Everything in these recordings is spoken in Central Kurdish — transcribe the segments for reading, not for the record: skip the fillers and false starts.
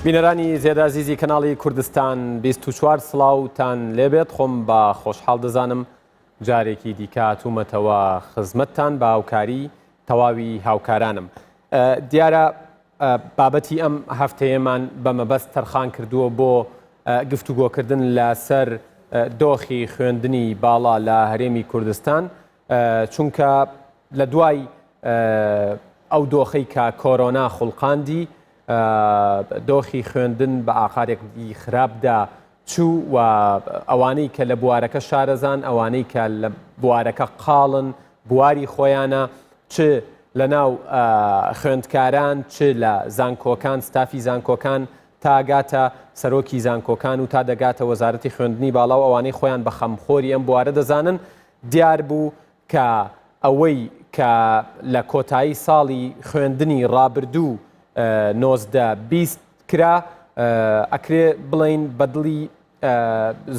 بینەرانی زێدازیزی کەناڵی کوردستان 24 سڵاوتان لێبێت خۆم بە خۆشحاڵ دەزانم جارێکی دیکە هاتوومەتەوە خزمەتتان بە هاوکاری تەواوی هاوکارانم. دیارە بابەتی ئەم هەفتەیەمان بە مەبەست تەرخان کردووە بۆ گفتوگۆکردن لەسەر دۆخی خوێندنی باڵا لە هەرێمی کوردستان چونکە لە دوای ئەو دۆخەی کە کۆرۆنا خوڵقاندی دۆخی خوێندن بە ئاقارێکی خراپدا چوو و ئەوانەی کە لە بوارەکە شارەزان، ئەوانەی کە لە بوارەکە قاڵن، بواری خۆیانە، چ لە ناو خوێندکاران، چ لە زانکۆکان، ستافی زانکۆکان تا گاتە سەرۆکی زانکۆکان و تا دەگاتە وەزارەتی خوێندنی باڵا و ئەوانەی خۆیان بە خەمخۆری ئەم بوارە دەزانن، دیار بوو کە ئەوەی کە لە کۆتایی ساڵی خوێندنی ڕابردوو 19 20 کرا، ئەکرێ بڵێین بە دڵی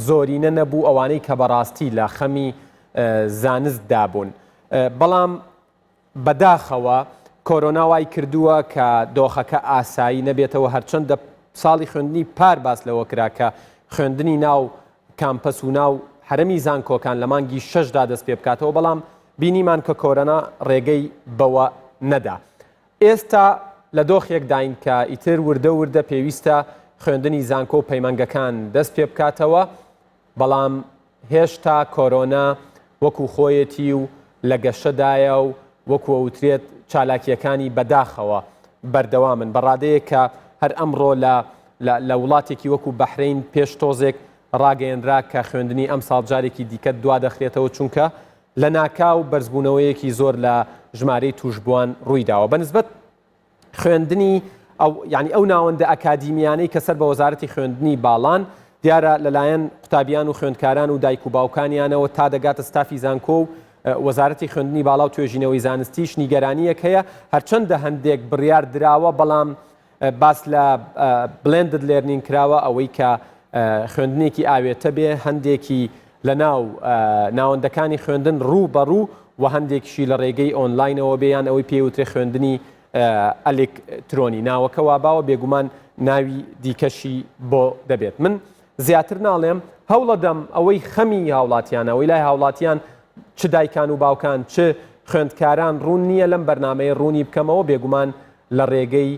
زۆرینە نەبوو ئەوانەی کە بەڕاستی لە خەمی زانستدا بوون. بەڵام بەداخەوە کۆرۆنا وای کردووە کە دۆخەکە ئاسایی نەبێتەوە هەرچەندە ساڵی خوێندنی پار باس لەوە کرا کە خوێندنی ناو کامپەس و ناو حەرەمی زانکۆکان لە مانگی شەشدا دەست پێ بکاتەوە بەڵام بینیمان کە کۆرۆنا ڕێگەی بەوە نەدا. ئێستا لە دۆخێکداین کە ئیتر وردە وردە پێویستە خوێندنی زانکۆ و پەیمانگەکان دەست پێ بکاتەوە، بەڵام هێشتا کۆرۆنا وەکو خۆیەتی و لە گەشەدایە و وەکو ئەوترێت چالاکییەکانی بەداخەوە بەردەوامن بە ڕادەیەک کە هەر ئەمڕۆ لە لە وڵاتێکی وەکو بەحرەین پێش تۆزێک ڕاگەیەنرا کە خوێندنی ئەمساڵ جارێکی دیکە دوادەخرێتەوە چونکە لەناکاو بەرزبوونەوەیەکی زۆر لە ژمارەی تووشبووان ڕوویداوە بەنسبەت خوێندنی ئەو یعنی ئەو ناوەندە ئەکادیمیانەی کە سەر بە وەزارەتی خوێندنی باڵان دیارە لەلایەن قوتابیان و خوێندکاران و دایک و باوکانیانەوە تا دەگاتە ستافی زانکۆ و وەزارەتی خوێندنی باڵا و توێژینەوەی زانستیش نیگەرانیەک هەیە هەرچەندە هەندێک بڕیار دراوە بەڵام باس لە blended learning کراوە، ئەوەی کە خوێندنێکی ئاوێتە بێ، هەندێکی لە ناو ناوەندەکانی خوێندن ڕوو بە ڕوو و هەندێکیشی لە ڕێگەی ئۆنلاینەوە بێ یان ئەوەی پێی وترێ خوێندنی ئەلکترۆنی. ناوەکە وا باوە، بێگومان ناوی دیکەشی بۆ دەبێت. من زیاتر ناڵێم، هەوڵەدەم ئەوەی خەمی هاوڵاتیانە، ئەوەی لای هاوڵاتیان چ دایکان و باوکان چ خوێندکاران ڕوون نییە لەم بەرنامەیە ڕوونی بکەمەوە، بێگومان لە ڕێگەی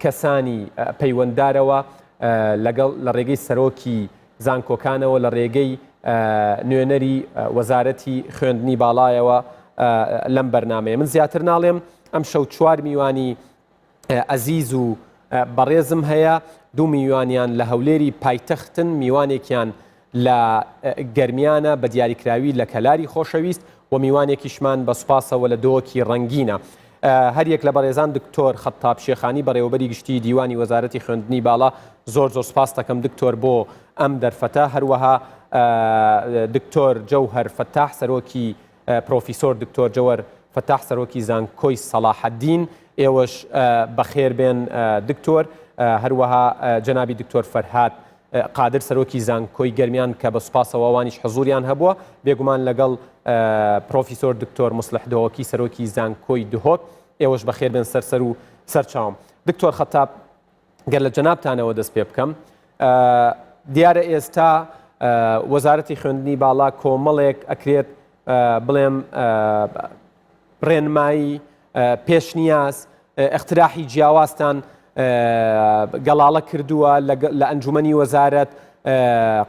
کەسانی پەیوەنددارەوە لەگەڵ لە ڕێگەی سەرۆکی زانکۆکانەوە لە ڕێگەی نوێنەری وەزارەتی خوێندنی باڵایەوە لەم بەرنمەیە من زیاتر ناڵێم ئەم شەو چوار میوانی ئەزیز و بەڕێزم هەیە دوو میوانیان لە هەولێری پایتەختن میوانێکیان لە گەرمیانە بە دیاریکراوی لە کەلاری خۆشەویست و میوانێکیشمان بە سوپاسەوە لە دۆکی ڕەنگینە. هەریەک لە بەڕێزان دکتۆر خەتاب شێخانی بەڕێوەبەری گشتیی دیوانی وەزارەتی خوێندنی باڵا زۆر زۆر سوپاست دەکەم دکتۆر بۆ ئەم دەرفەتە هەروەها دکتۆر جەوهەر فەتاح سەرۆکی پرۆفیسۆر دکتۆر جەوەر فەتاح سەرۆکی زانکۆی سەڵاحەدین ئێوەش بەخێر بێن دکتۆر هەروەها جەنابی دکتۆر فەرهاد قادر سەرۆکی زانکۆی گەرمیان کە بە سوپاسەوە ئەوانیش حزوریان هەبووە، بێگومان لەگەڵ پرۆفیسۆر دکتۆر موسڵح دهۆکی سەرۆکی زانکۆی دهۆک، ئێوەش بەخێر بێن سەر سەر و سەر چاوم. دکتۆر خەتاب گەر لە جەنابتانەوە دەست پێ بکەم، دیارە ئێستا وەزارەتی خوێندنی باڵا کۆمەڵێک ئەکرێت بڵێم ڕێنمایی، پێشنیاز، ئیقتراحی جیاوازتان گەڵاڵە کردووە لە ئەنجومەنی وەزارەت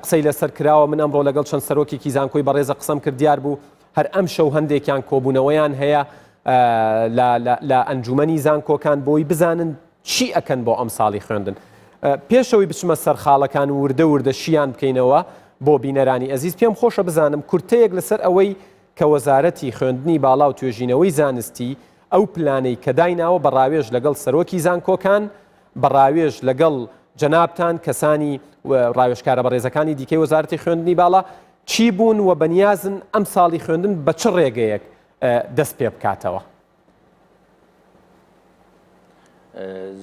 قسەی لەسەر کراوە من ئەمڕۆ لەگەڵ چەند سەرۆکێکی زانکۆی بەڕێزە قسەم کرد دیار بوو هەر ئەم شەو هەندێکیان کۆبوونەوەیان هەیە لە ئەنجومەنی زانکۆکان بۆی بزانن چی ئەکەن بۆ ئەم ساڵی خوێندن پێشەوەی بچمە سەر خاڵەکان وردە وردە شیان بکەینەوە بۆ بینەرانی ئەزیز پێم خۆشە بزانم کورتەیەک لەسەر ئەوەی کە وەزارەتی خوێندنی باڵا و توێژینەوەی زانستی ئەو پلانەی کە دایناوە بە ڕاوێژ لەگەڵ سەرۆکی زانکۆکان، بە ڕاوێژ لەگەڵ جەنابتان کەسانی ڕاوێژکارە بەڕێزەکانی دیکەی وەزارەتی خوێندنی باڵا چی بوون و بەنیازن ئەم ساڵی خوێندن بە چ ڕێگەیەک دەست پێ بکاتەوە؟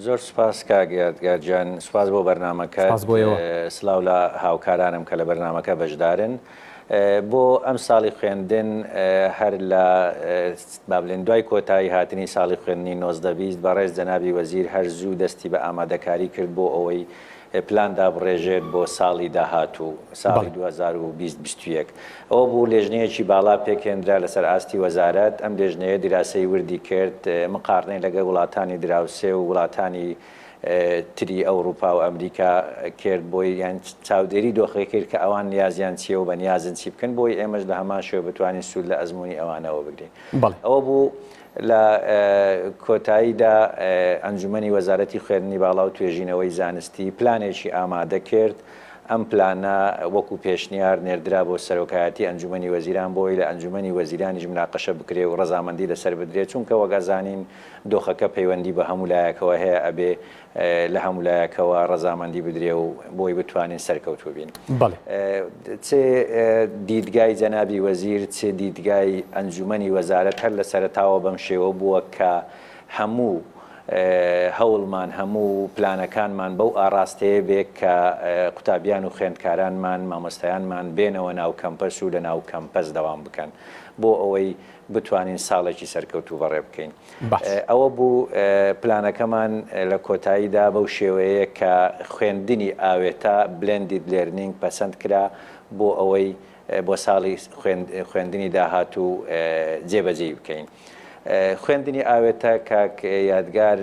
زۆر سپاس کاک یادگار گیان سپاس بۆ بەرنامەکە سلااو لە هاوکارانم کە لە بەرنامەکە بەشدارن. بۆ ئەم ساڵی خوێندن هەر لە با بڵێن دوای کۆتایی هاتنی ساڵی خوێندنی 19 20 بەڕێز جەنابی وەزیر هەر زوو دەستی بە ئامادەکاری کرد بۆ ئەوەی پلان دابڕێژێت بۆ ساڵی داهاتوو ساڵی 2020 21 ئەوە بوو لێژنەیەکی باڵا پێکهێنرا لەسەر ئاستی وەزارەت ئەم لێژنەیە دیراسەی وردی کرد مقاڕنەی لەگەڵ وڵاتانی دراوسێ و وڵاتانی تری ئەوڕوپا و ئەمریکا کرد بۆی یان چاودێری دۆخەکەی کرد کە ئەوان نیازیان چییە و بە نیازن چی بکەن بۆی ئێمەش لە هەمان شێوە بتوانین سوود لە ئەزموونی ئەوانەوە بگرین. ئەوە بوو لە کۆتاییدا ئەنجومەنی وەزارەتی خوێندنی باڵا و توێژینەوەی زانستی پلانێکی ئامادە کرد، ئەم پلانە وەکو پێشنیار نێردرا بۆ سەرۆکایەتی ئەنجومەنی وەزیران بۆی لە ئەنجومەنی وەزیرانیش مناقەشە بکرێ و ڕەزامەندی لەسەر بدرێت، چونکە وەک ئەزانین دۆخەکە پەیوەندی بە هەموو لایەکەوە هەیە ئەبێ لە هەموو لایەکەوە ڕەزامەندی بدرێ و بۆی بتوانین سەرکەوتوو بین. بەڵێ. چ دیدگای جەنابی وەزیر چ دیدگای ئەنجومەنی وەزارەت هەر لە سەرەتاوە بەم شێوە بووە کە هەموو هەوڵمان هەموو پلانەکانمان بەو ئاڕاستەیە بێ کە قوتابیان و خوێندکارانمان مامۆستایانمان بێنەوە ناو کەمپەس و لە ناو کەمپەس دەوام بکەن بۆ ئەوەی بتوانین ساڵێکی سەرکەوتوو بەڕێ بکەین. ئەوە بوو پلانەکەمان لە کۆتاییدا بەو شێوەیەیە کە خوێندنی ئاوێتە، Blended Learning، پەسەند کرا بۆ ئەوەی بۆ ساڵی خوێندنی داهاتوو جێبەجێی بکەین. خوێندنی ئاوێتە کاک یادگار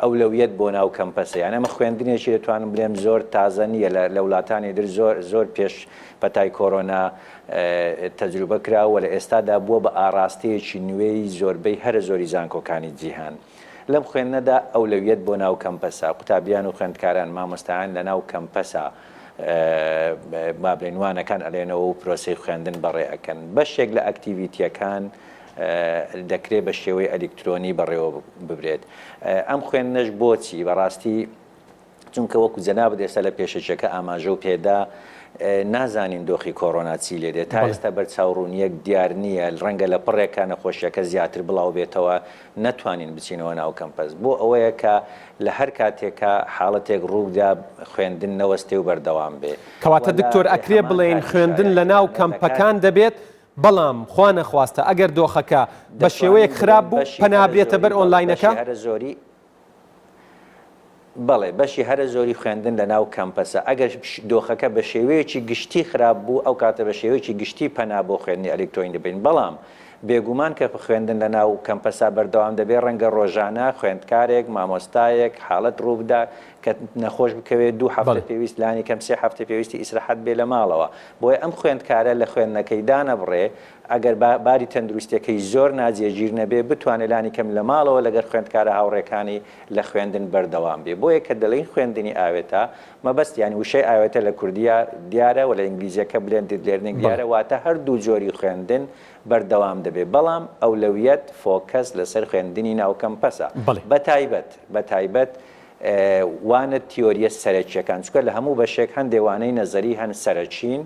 ئەولەویەت بۆ ناو کەمپەسە یان ئەمە خوێندنێکی دەتوانم بلێم زۆر تازە نییە لە وڵاتانی در زۆر زۆر پێش پەتای کۆرۆنا تەجروبە کرا و لە ئێستادا بووە بە ئاڕاستەیەکی نوێی زۆربەی هەرە زۆری زانکۆکانی جیهان. لەم خوێندنەدا ئەولەویەت بۆ ناو کەمپەسە، قوتابیان و خوێندکاران، مامۆستایان لە ناو کەمپەسە با بڵێین وانەکان ئەلێنەوە و پرۆسەی خوێندن بەڕێ ئەکەن. بەشێک لە ئەکتیڤیتییەکان دەکرێ بە شێوەی ئەلیکترۆنی بەڕێوە ببرێت. ئەم خوێندنەش بۆچی؟ بەڕاستی چونکە وەکو جەنابت ئێستا لە پێشەکیەکە ئاماژەو پێدا نازانین دۆخی کۆرۆنا چی لێ دێت تا ئێستا بەرچاوڕوونیەک دیار نییە ڕەنگە لە پڕێکا نەخۆشیەکە زیاتر بڵاو بێتەوە نەتوانین بچینەوە ناو کەمپەس بۆ ئەوەیە کە لە هەر کاتێکا حاڵەتێک ڕووبدا خوێندن نەوەستێ و بەردەوام بێ کەواتە دکتۆر ئەکرێ بڵێین خوێندن لە ناو کەمپەکان دەبێت بەڵام خوا نەخواستە ئەگەر دۆخەکە بە شێوەیەک خراپ بوو پەنا برێتە بەر ئۆنلاینەکە؟ بەڵێ، بەشی هەرە زۆری خوێندن لە ناو کەمپەسە. ئەگەر دۆخەکە بە شێوەیەکی گشتی خراپ بوو، ئەو کاتە بە شێوەیەکی گشتی پەنا بۆ خوێندنی ئەلیکترۆنی دەبەین. بەڵام بێگومان کە خوێندن لە ناو کەمپەسا بەردەوام دەبێ، ڕەنگە ڕۆژانە خوێندکارێک، مامۆستایەک حاڵەت ڕوو بدا کە نەخۆش بکەوێ، دوو هەفتە پێویست لانی کەم سێ هەفتە پێویستی ئیسراحەت بێ لە ماڵەوە. بۆیە ئەم خوێندکارە لە خوێندنەکەی دانەبڕێ، ئەگەر باری تەندروستیەکەی زۆر ناجێگیر نەبێ بتوانێ لانی کەم لە ماڵەوە لەگەر خوێندکارە هاوڕێکانی لە خوێندن بەردەوام بێ. بۆیە کە دەلێین خوێندنی ئاوێتە مەبەست یانی وشەی ئاوێتە لە کوردییا دیارە و لە ئینگلیزیەکە blended learning دیارە واتە هەردوو جۆری خوێندن بەردەوام دەبێ بەڵام ئەولەویەت focus لەسەر خوێندنی ناو کەمپەسە بەتایبەت بەتایبەت وانە تیۆریە سەرەکیەکان چونکە لە هەموو بەشێک هەندێ وانەی نەزەری هەن سەرەکین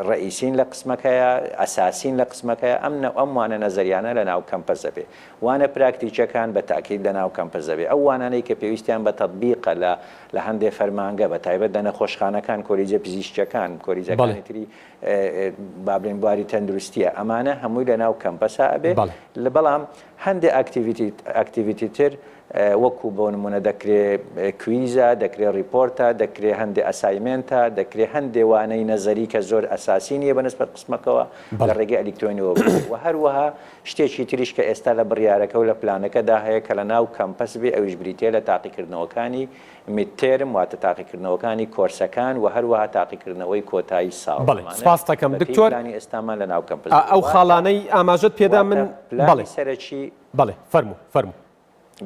ڕەئیسین لە قسمەکەیا ئەساسین لە قسمەکەیا ئەم نە ئەم وانە نەزەریانە لە ناو کەمپەس دەبێ وانە پراکتیکیەکان بە تاکید لە ناو کەمپەس دەبێ ئەو وانانەی کە پێویستیان بە تەتبیقە لە لە هەندێ فەرمانگە بە تایبەت لە نەخۆشخانەکان کۆلیجە پزیشکیەکان کۆلیجەکانی تری با بڵێین بواری تەندروستیە ئەمانە هەمووی لە ناو کەمپەسا ئەبێ بەڵام هەندێ activity activity تر وەکو بۆ نمونە دەکرێ quiz ە، دەکرێ report ە، دەکرێ هەندێ assignment ە، دەکرێ هەندێ وانەی نەزەری کە زۆر ئەساسی نییە بە نسبەت قسمەکەوە لە ڕێگەی ئەلیکترۆنیەوە بکرێ وە هەروەها شتێکی تریش کە ئێستا لە بڕیارەکە و لە پلانەکەدا هەیە کە لە ناو کەمپەس بێ ئەویش بریتیە لە تاقیکردنەوەکانی midterm واتە تاقیکردنەوەکانی کۆرسەکان وە هەروەها تاقیکردنەوەی کۆتایی ساڵ بەڵێ ئەمانە سپاست دەکەم بەپێی دکتۆر پلانی ئێستامان لە ناو کەمپەس ئا دەبێ ئەو واتە خاڵانەی ئاماژەت پێدا واتە من پلانی بەڵێ سەرەکی بەڵێ فەرموو فەرموو.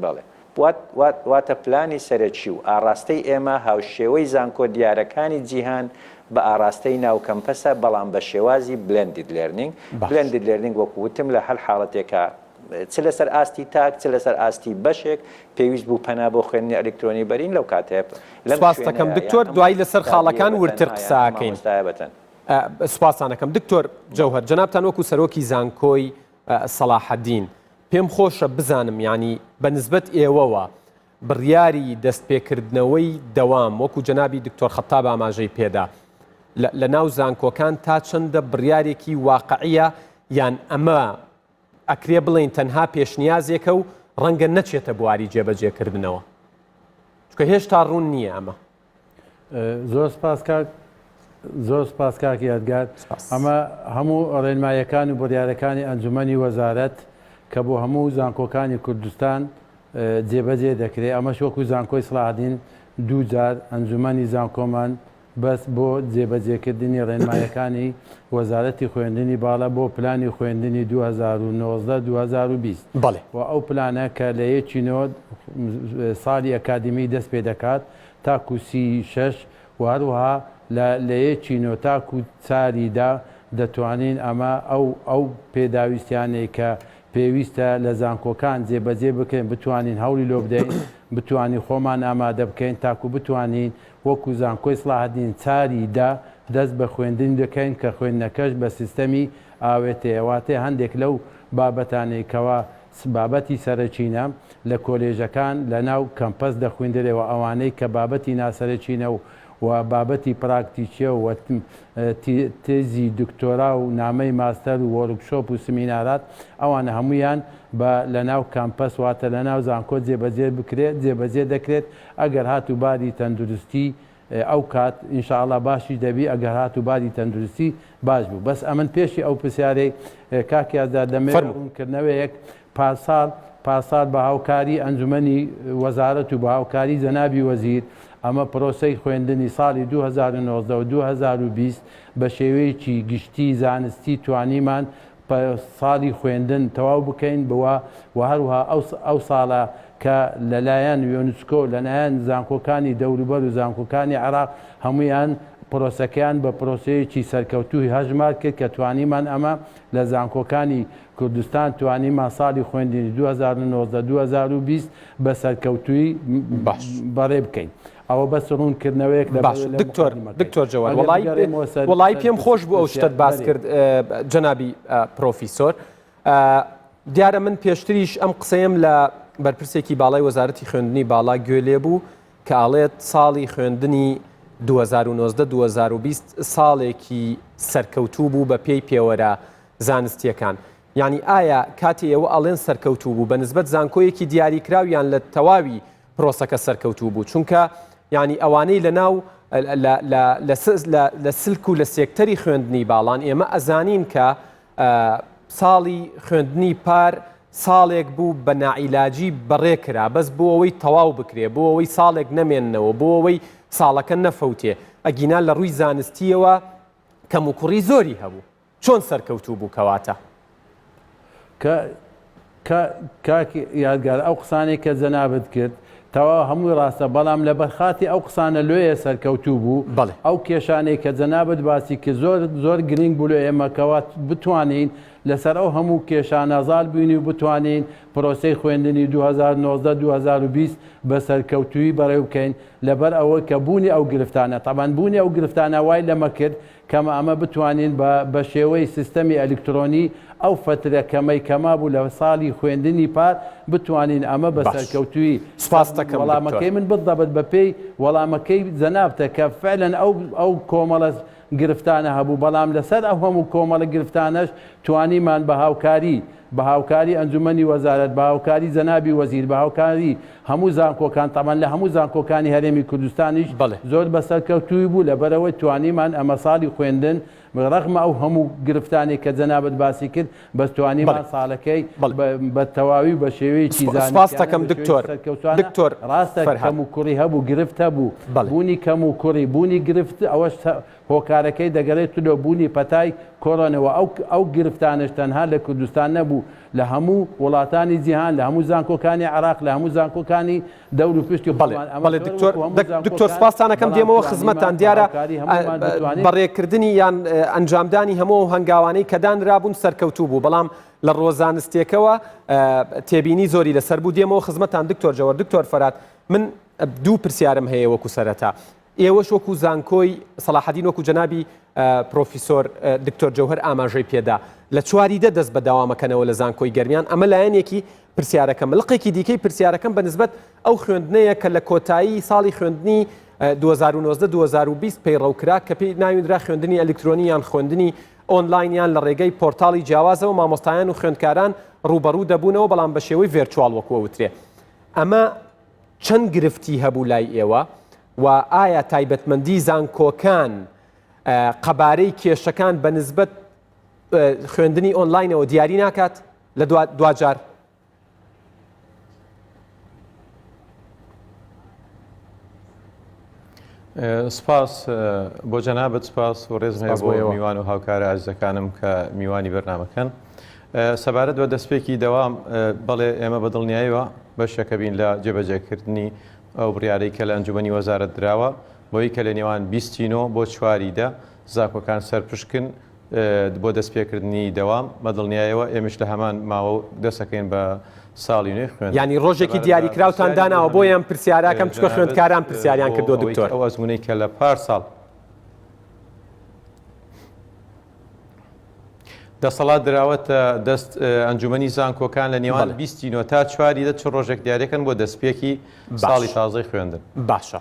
بەڵێ. وات وات واتە پلانی سەرەکی و ئاڕاستەی ئێمە هاوشێوەی زانکۆ دیارەکانی جیهان بە ئاڕاستەی ناو کەمپەسە بەڵام بە شێوازی blended learning باش. blended learning وەکو وتم لە هەر حاڵەتێکا چ لەسەر ئاستی تاک چ لەسەر ئاستی بەشێک پێویست بوو پەنا بۆ خوێندنی ئەلیکترۆنی بەرین لەو کاتەیە لەم سپاست دەکەم شوێنەیە یان دکتۆر ئەم دوایی لەسەر قوتابییە خاڵەکان بە وردتر تەنها قسە یان ئەم ئەکەین. مامۆستایە بە تەن. سپاستان ئەکەم دکتۆر جەوهەر جەنابتان وەکو سەرۆکی زانکۆی سەڵاحەدین پێم خۆشە بزانم یانی بە نسبەت ئێوەوە بڕیاری دەستپێکردنەوەی دەوام وەکو جەنابی دکتۆر خەتاب ئاماژەی پێدا. لە ناو زانکۆکان تا چەندە بڕیارێکی واقعیە یان ئەمە ئەکرێ بڵێین تەنها پێشنیازێکە و ڕەنگە نەچێتە بواری جێبەجێکردنەوە چونکە هێشتا ڕوون نییە ئەمە. زۆر سپاس کاک زۆر سپاس کاک یادگار ئەمە هەموو ڕێنمایەکان و بڕیارەکانی ئەنجومەنی وەزارەت کە بۆ هەموو زانکۆکانی کوردستان جێبەجێ دەکرێت ئەمەش وەکو زانکۆی سڵاحدین دوو جار ئەنجومەنی زانکۆمان بەس بۆ جێبەجێکردنی ڕێنمایەکانی وەزارەتی خوێندنی باڵا بۆ پلانی خوێندنی 2019 2020 بەڵێ. و ئەو پلانە کە لە یەکی نۆ ساڵی ئەکادیمی دەست پێ دەکات تاکو سی شەش و هەروەها لە لە یەکی نۆ تاکو چاری دە دەتوانین ئەمە ئەو ئەو پێداویستیانەی کە پێویستە لە زانکۆکان جێبەجێ بکرێن بتوانین هەوڵی لۆ بدەین بتوانین خۆمان ئامادە بکەین تاکو بتوانین وەکو زانکۆی سڵاحەدین چاری دە دەست بە خوێندنی دەکەین کە خوێندنەکەش بە سیستەمی ئاوێتەیە واتە هەندێک لەو بابەتانەی کەوا بابەتی سەرەکینە لە کۆلێژەکان لە ناو کەمپەس دەخویندرێ و ئەوانەی کە بابەتی ناسەرەکینە و و بابەتی پراکتیکیە و تێزی دکتۆرا و نامەی ماستەر و وۆرکشۆپ و سمینارات ئەوانە هەموویان بە لە ناو کەمپەس واتە لە ناو زانکۆ جێبەجێ بکرێت جێبەجێ دەکرێت ئەگەر هاتوو باری تەندروستی ئەو کات ان شاء اللە باشیش دەبی ئەگەر هاتوو باری تەندروستی باش بوو بەس ئەمن پێشی ئەو پرسیارەی کاک یازدار دەمەوێت فەرموو. ڕوونکردنەوەیەک پارساڵ پارساڵ بە هاوکاری ئەنجومەنی وەزارەت و بە هاوکاری جەنابی وەزیر ئەمە پرۆسەی خوێندنی ساڵی 2019 و 2020 بە شێوەیەکی گشتی زانستی توانیمان ساڵی خوێندن تەواو بکەین بوە و هەروەها ئەو ئەو ساڵە کە لە لایەن یۆنسکۆ لە لایەن زانکۆکانی دەوروبەر و زانکۆکانی عێراق هەموویان پرۆسەکەیان بە پرۆسەیەکی سەرکەوتووی هەژمار کرد کە توانیمان ئەمە لە زانکۆکانی کوردستان توانیمان ساڵی خوێندنی 2019 2020 بە سەرکەوتووی باش. بەڕێ بکەین. ئەوە بەس ڕوون کردنەوەیەک لە باش لە دکتۆر مقدمەکەی. دکتۆر جەواد ئەگەر وەڵایی بگەڕێمەوە سەر وەڵایی سەر پێم خۆش بوو ئەو پرسیار شتەت باس بەرێ. کرد جەنابی پرۆفیسۆر دیارە من پێشتریش ئەم قسەیەم لە بەرپرسێکی باڵای وەزارەتی خوێندنی باڵا گوێ لێ بوو کە ئاڵێت ساڵی خوێندنی 2019 2020 ساڵێکی سەرکەوتوو بوو بە پێی پێوەرە زانستیەکان یعنی ئایا کاتی ئێوە ئەڵێن سەرکەوتوو بوو بە نسبەت زانکۆیەکی دیاریکراو یان لە تەواوی پرۆسەکە سەرکەوتوو بوو چونکە یانی ئەوانەی لە ناو لە سلک و لە سێکتەری خوێندنی باڵان ئێمە ئەزانین کە ساڵی خوێندنی پار ساڵێک بوو بە ناعیلاجی بەڕێ کرا بەس بۆ ئەوەی تەواو بکرێ بۆ ئەوەی ساڵێک نەمێننەوە بۆ ئەوەی ساڵەکە نەفەوتێ ئەگینا لە ڕووی زانستیەوە کەموکوڕی زۆری هەبوو. چۆن سەرکەوتوو بوو کەواتە؟ کە کە کاک یادگار ئەو قسانەی کە جەنابت کرد تەواو هەمووی ڕاستە بەڵام لەبەر خاتی ئەو قسانە لۆیە سەرکەوتوو بوو بەڵێ. ئەو کێشانەی کە جەنابت باسی کرد زۆر زۆر گرینگ بوو لۆ ئێمە کەوا بتوانین لەسەر ئەو هەموو کێشانە زاڵ بووین و بتوانین پرۆسەی خوێندنی 2019 2020 بە سەرکەوتوویی بەڕێو بکەین لەبەر ئەوەی کە بوونی ئەو گرفتانە تەبعەن بوونی ئەو گرفتانە وای لەمە کرد کەمە ئەمە بتوانین بە بە شێوەی سیستەمی ئەلیکترۆنی ئەو فەترە کەمەی کە مابوو لە ساڵی خوێندنی پار بتوانین ئەمە بە باش سەرکەوتوویی سپاست دەکەم دکتۆر. وەڵامەکەی من بالضبط بە پێی وەڵامەکەی جەنابتە کە فعلا ئەو ئەو کۆمەڵە گرفتانە هەبوو بەڵام لەسەر ئەو هەموو کۆمەڵە گرفتانەش توانیمان بە هاوکاری بە هاوکاری ئەنجومەنی وەزارەت، بە هاوکاری جەنابی وەزیر، بە هاوکاری هەموو زانکۆکان، تەبعەن لە هەموو زانکۆکانی هەرێمی کوردستانیش بەڵێ. زۆر بە سەرکەوتوویی بوو، لەبەرئەوەی توانیمان ئەمە ساڵی خوێندن ڕەغمە ئەو هەموو گرفتانەی کە جەنابت باسی کرد، بەس بەڵێ. توانیمان ساڵەکەی بەڵێ. بە بە تەواوی و بە شێوەیەکی سپاست زانستیانە، دەکەم بە شێوەیەکی دکتۆر. سەرکەوتوانە، دکتۆر ڕاستە فەرهاد. کەموکوڕی هەبوو، گرفت هەبوو، بەڵێ. بوونی کەموکوڕی، بوونی گرفت ئەوەش هۆکارەکەی دەگەرێت لۆ بوونی پەتای کۆرۆنەوە، ئەو ئەو گرفتانەش تەنها لە کوردستان نەبوو، لە هەموو وڵاتانی جیهان، لە هەموو زانکۆکانی عێراق، لە هەموو زانکۆکانی دەور و پشتی بەڵێ خۆمان، ئەمە بەڵێ زۆر دکتۆر وەکو هەموو دکتۆر زانکۆکان، سپاستان ئەکەم بەڵام دێمەوە توانیمان خزمەتتان بە دیارە هاوکاری هەموومان بتوانین. بەڕێکردنی یان ئەنجامدانی هەموو ئەو هەنگاوانەی کە دانرابوون سەرکەوتوو بوو بەڵام لە ڕووە زانستیەکەوە تێبینی زۆری لەسەر بوو دێمەوە خزمەتتان دکتۆر جەوەر دکتۆر فەرات من دوو پرسیارم هەیە وەکو سەرەتا ئێوەش وەکو زانکۆی سەڵاحەدین وەکو جەنابی پرۆفیسۆر دکتۆر جەوهەر ئاماژەی پێدا لە چواری دە دەست بە داوامەکەنەوە لە زانکۆی گەرمیان ئەمە لایەنێکی پرسیارەکەم لقێکی دیکەی پرسیارەکەم بە نسبەت ئەو خوێندنەیە کە لە کۆتایی ساڵی خوێندنی. 2019 2020 پەیڕەو کرا کە پێی ناوینرا خوێندنی ئەلیکترۆنی یان خوێندنی ئۆنلاین یان لە ڕێگەی پۆرتاڵی جیاوازەوە مامۆستایان و خوێندکاران ڕووبەڕوو دەبوونەوە بەڵام بە شێوەی virtual وەکو ئەوترێ ئەمە چەند گرفتی هەبوو لای ئێوە و ئایا تایبەتمەندی زانکۆکان قەبارەی کێشەکان بە نسبەت خوێندنی ئۆنلاینەوە دیاری ناکات لە دواجار؟ سپاس بۆ جەنابت سپاس و ڕێزم هەیە بۆ میوان و هاوکارە ئازیزەکانم کە میوانی بەرنامەکەن. سەبارەت بە دەستپێکی دەوام بەڵێ ئێمە بە دڵنیایەوە بەشێکە بین لە جێبەجێکردنی ئەو بڕیارەی کە لە ئەنجومەنی وەزارەت دراوە بۆی کە لە نێوان بیستی نۆ بۆ چواری دە زانکۆکان سەرپشکن بۆ دەستپێکردنی دەوام، بە دڵنیایەوە ئێمەش لە هەمان ماوە دەستەکەین بە ساڵی نوێی خوێندن. یانی ڕۆژێکی دیاریکراوتان داناوە بۆیە ئەم پرسیارەکەم چونکە خوێندکاران پرسیاریان کردووە دکتۆر. ئەو ئەزموونەی کە لە پار ساڵ دەسەڵات دراوەتە دەست ئەنجومەنی زانکۆکان لە نێوان بیستی نۆ تا چواری دە چ ڕۆژێک دیارەکەن بۆ دەستپێکی ساڵی تازەی خوێندن. باشە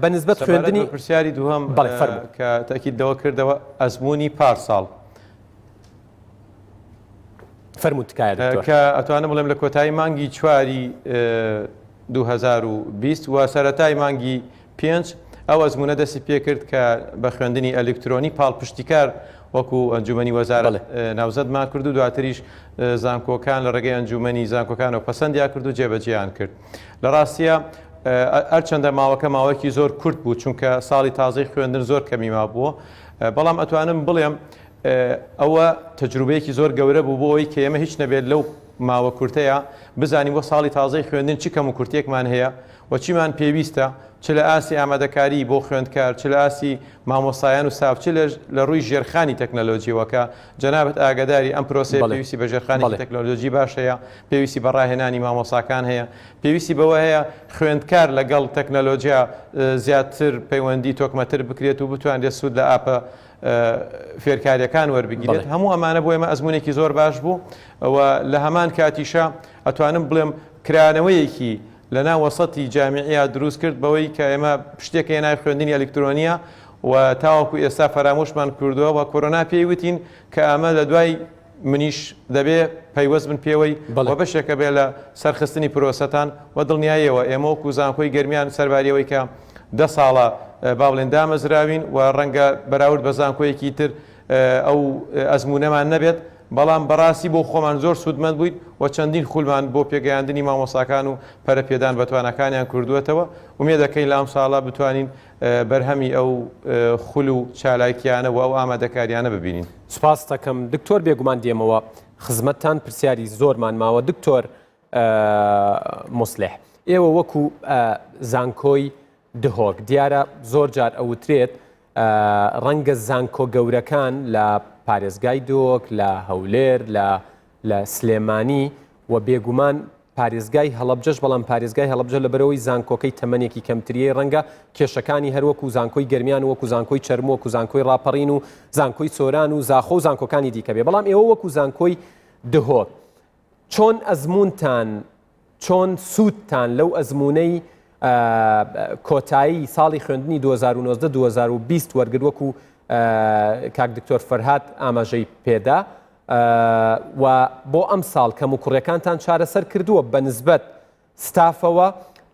بە نسبەت خوێندنی پرسیاری دووهەم بەڵێ فەرموو. کە تەئکید لەوە کردەوە ئەزموونی پار ساڵ. فەرموو تکایە دکتۆر. کە ئەتوانم بڵێم لە کۆتایی مانگی چواری 2020 و سەرەتای مانگی پێنج ئەو ئەزموونە دەستی پێکرد کە بە خوێندنی ئەلکترۆنی پاڵپشتیکار وەکو ئەنجومەنی وەزارەت ناوزەدمان کرد و دواتریش زانکۆکان لە ڕێگەی ئەنجومەنی زانکۆکانەوە پەسەندیان کرد و جێبەجێیان کرد. لە ڕاستیە هەرچەندە ماوەکە ماوەیەکی زۆر کورت بوو چونکە ساڵی تازەی خوێندن زۆر کەمی مابووە بەڵام ئەتوانم بڵێم ئەوە تەجروبەیەکی زۆر گەورە بوو بۆ ئەوەی کە ئێمە هیچ نەبێت لەو ماوە کورتەیە بزانین بۆ ساڵی تازەی خوێندن چ کەم و کورتێکمان هەیە و چیمان پێویستە چ لە ئاستی ئامادەکاری بۆ خوێندکار چ لە ئاستی مامۆستایان و ستاف چ لە ڕووی ژێرخانی تەکنەلۆجیەوە کە جەنابت ئاگاداری ئەم پرۆسەیە پێویستی بە ژێرخانێکی تەکنەلۆجی باش هەیە پێویستی بە ڕاهێنانی مامۆستاکان هەیە، پێویستی بەوە هەیە خوێندکار لەگەڵ تەکنەلۆجیا زیاتر پەیوەندی تۆکمەتر بکرێت و بتوانرێت سوود لە ئاپە فێرکاریەکان وەربگیرێت. هەموو ئەمانە بۆ ئێمە ئەزمونێکی زۆر باش بوو و لە هەمان کاتیشا ئەتوانم بڵێم کرانەوەیەکی لە ناو وەسەتی جامیعیا دروست کرد بەوەی کە ئێمە شتێک هەیە ناوی خوێندنی ئەلیکترۆنیە و تاوەکو ئێستا فەرامۆشمان کردووە و کۆرۆنا پێی وتین کە ئەمە لە دوای منیش دەبێ پەیوەست بن پێوەی و بەشێکە بێ لە سەرخستنی پرۆسەتان و دڵنیایەوە ئێمە وەکو زانکۆی گەرمیان سەرباری ئەوەی کە دە ساڵە با بڵێن دامەزراوین و ڕەنگە بەراورد بە زانکۆیەکی تر ئەو ئەزموونەمان نەبێت بەڵام بەڕاستی بۆ خۆمان زۆر سوودمەند بووین و چەندین خولمان بۆ پێگەیاندنی مامۆستاکان و پەرەپێدان بە تواناکانیان کردووەتەوە ئومێد دەکەین لە ئەمساڵە بتوانین بەرهەمی ئەو خول و چالاکییانە و ئەو ئامادەکارییانە ببینین. سوپاست دەکەم دکتۆر بێگومان دێمەوە خزمەتتان پرسیاری زۆرمان ماوە دکتۆر موسلح ئێوە وەکو زانکۆی دهۆک دیارە زۆر جار ئەوترێت ڕەنگە زانکۆ گەورەکان لە پارێزگای دهۆک لە هەولێر لە لە سلێمانی و بێگومان پارێزگای هەڵەبجەش، بەڵام پارێزگای هەڵەبجە لەبەرئەوەی زانکۆکەی تەمەنێکی کەمتریەی ڕەنگە کێشەکانی هەر وەکو زانکۆی گەرمیان و وەکو زانکۆی چەرموو وەکو زانکۆی ڕاپەڕین و زانکۆی سۆران و زاخۆ و زانکۆکانی دیکە بێ بەڵام ئێوە وەکو زانکۆی دهۆک چۆن ئەزمونتان چۆن سوودتان لەو ئەزمونەی کۆتایی ساڵی خوێندنی 2019 2020 وەرگرت وەکو کاک دکتۆر فەرهاد ئاماژەی پێدا و بۆ ئەمساڵ کەموکوڕیەکانتان چارەسەر کردووە بە نسبەت ستافەوە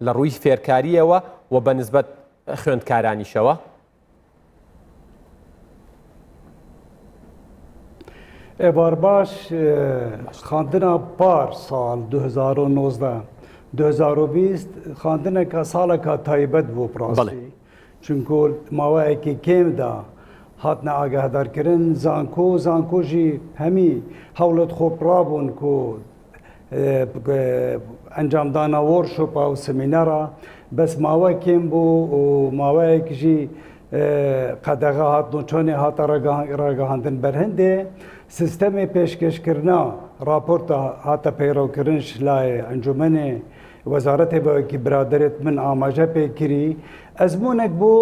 لە ڕووی فێرکارییەوە و بە نسبەت خوێندکارانیشەوە؟ ئێوار باش خواندنا پار ساڵ 2019 2020 خواندنەکە ساڵەکە تایبەت بوو پڕاستی چونکو ماوەیەکی کێمدا هاتنە ئاگاهدارکردن زانکۆ زانکۆ ژی هەمی هەوڵت خۆپڕابوون کو ئەنجامدانا وۆرشۆپا و سمینەرا بەس ماوە کێم بوو و ماوەیەک ژی قەدەغە هاتن و چۆنێ هاتە ڕاگەهاندن بەرهندێ سیستەمێ پێشکەشکردنا راپۆرتە هاتە پەیڕەوکردن شلایێ ئەنجومەنێ وەزارەتێ بە وەکی برادەرێت من ئاماژە پێ کری ئەزموونێک بۆ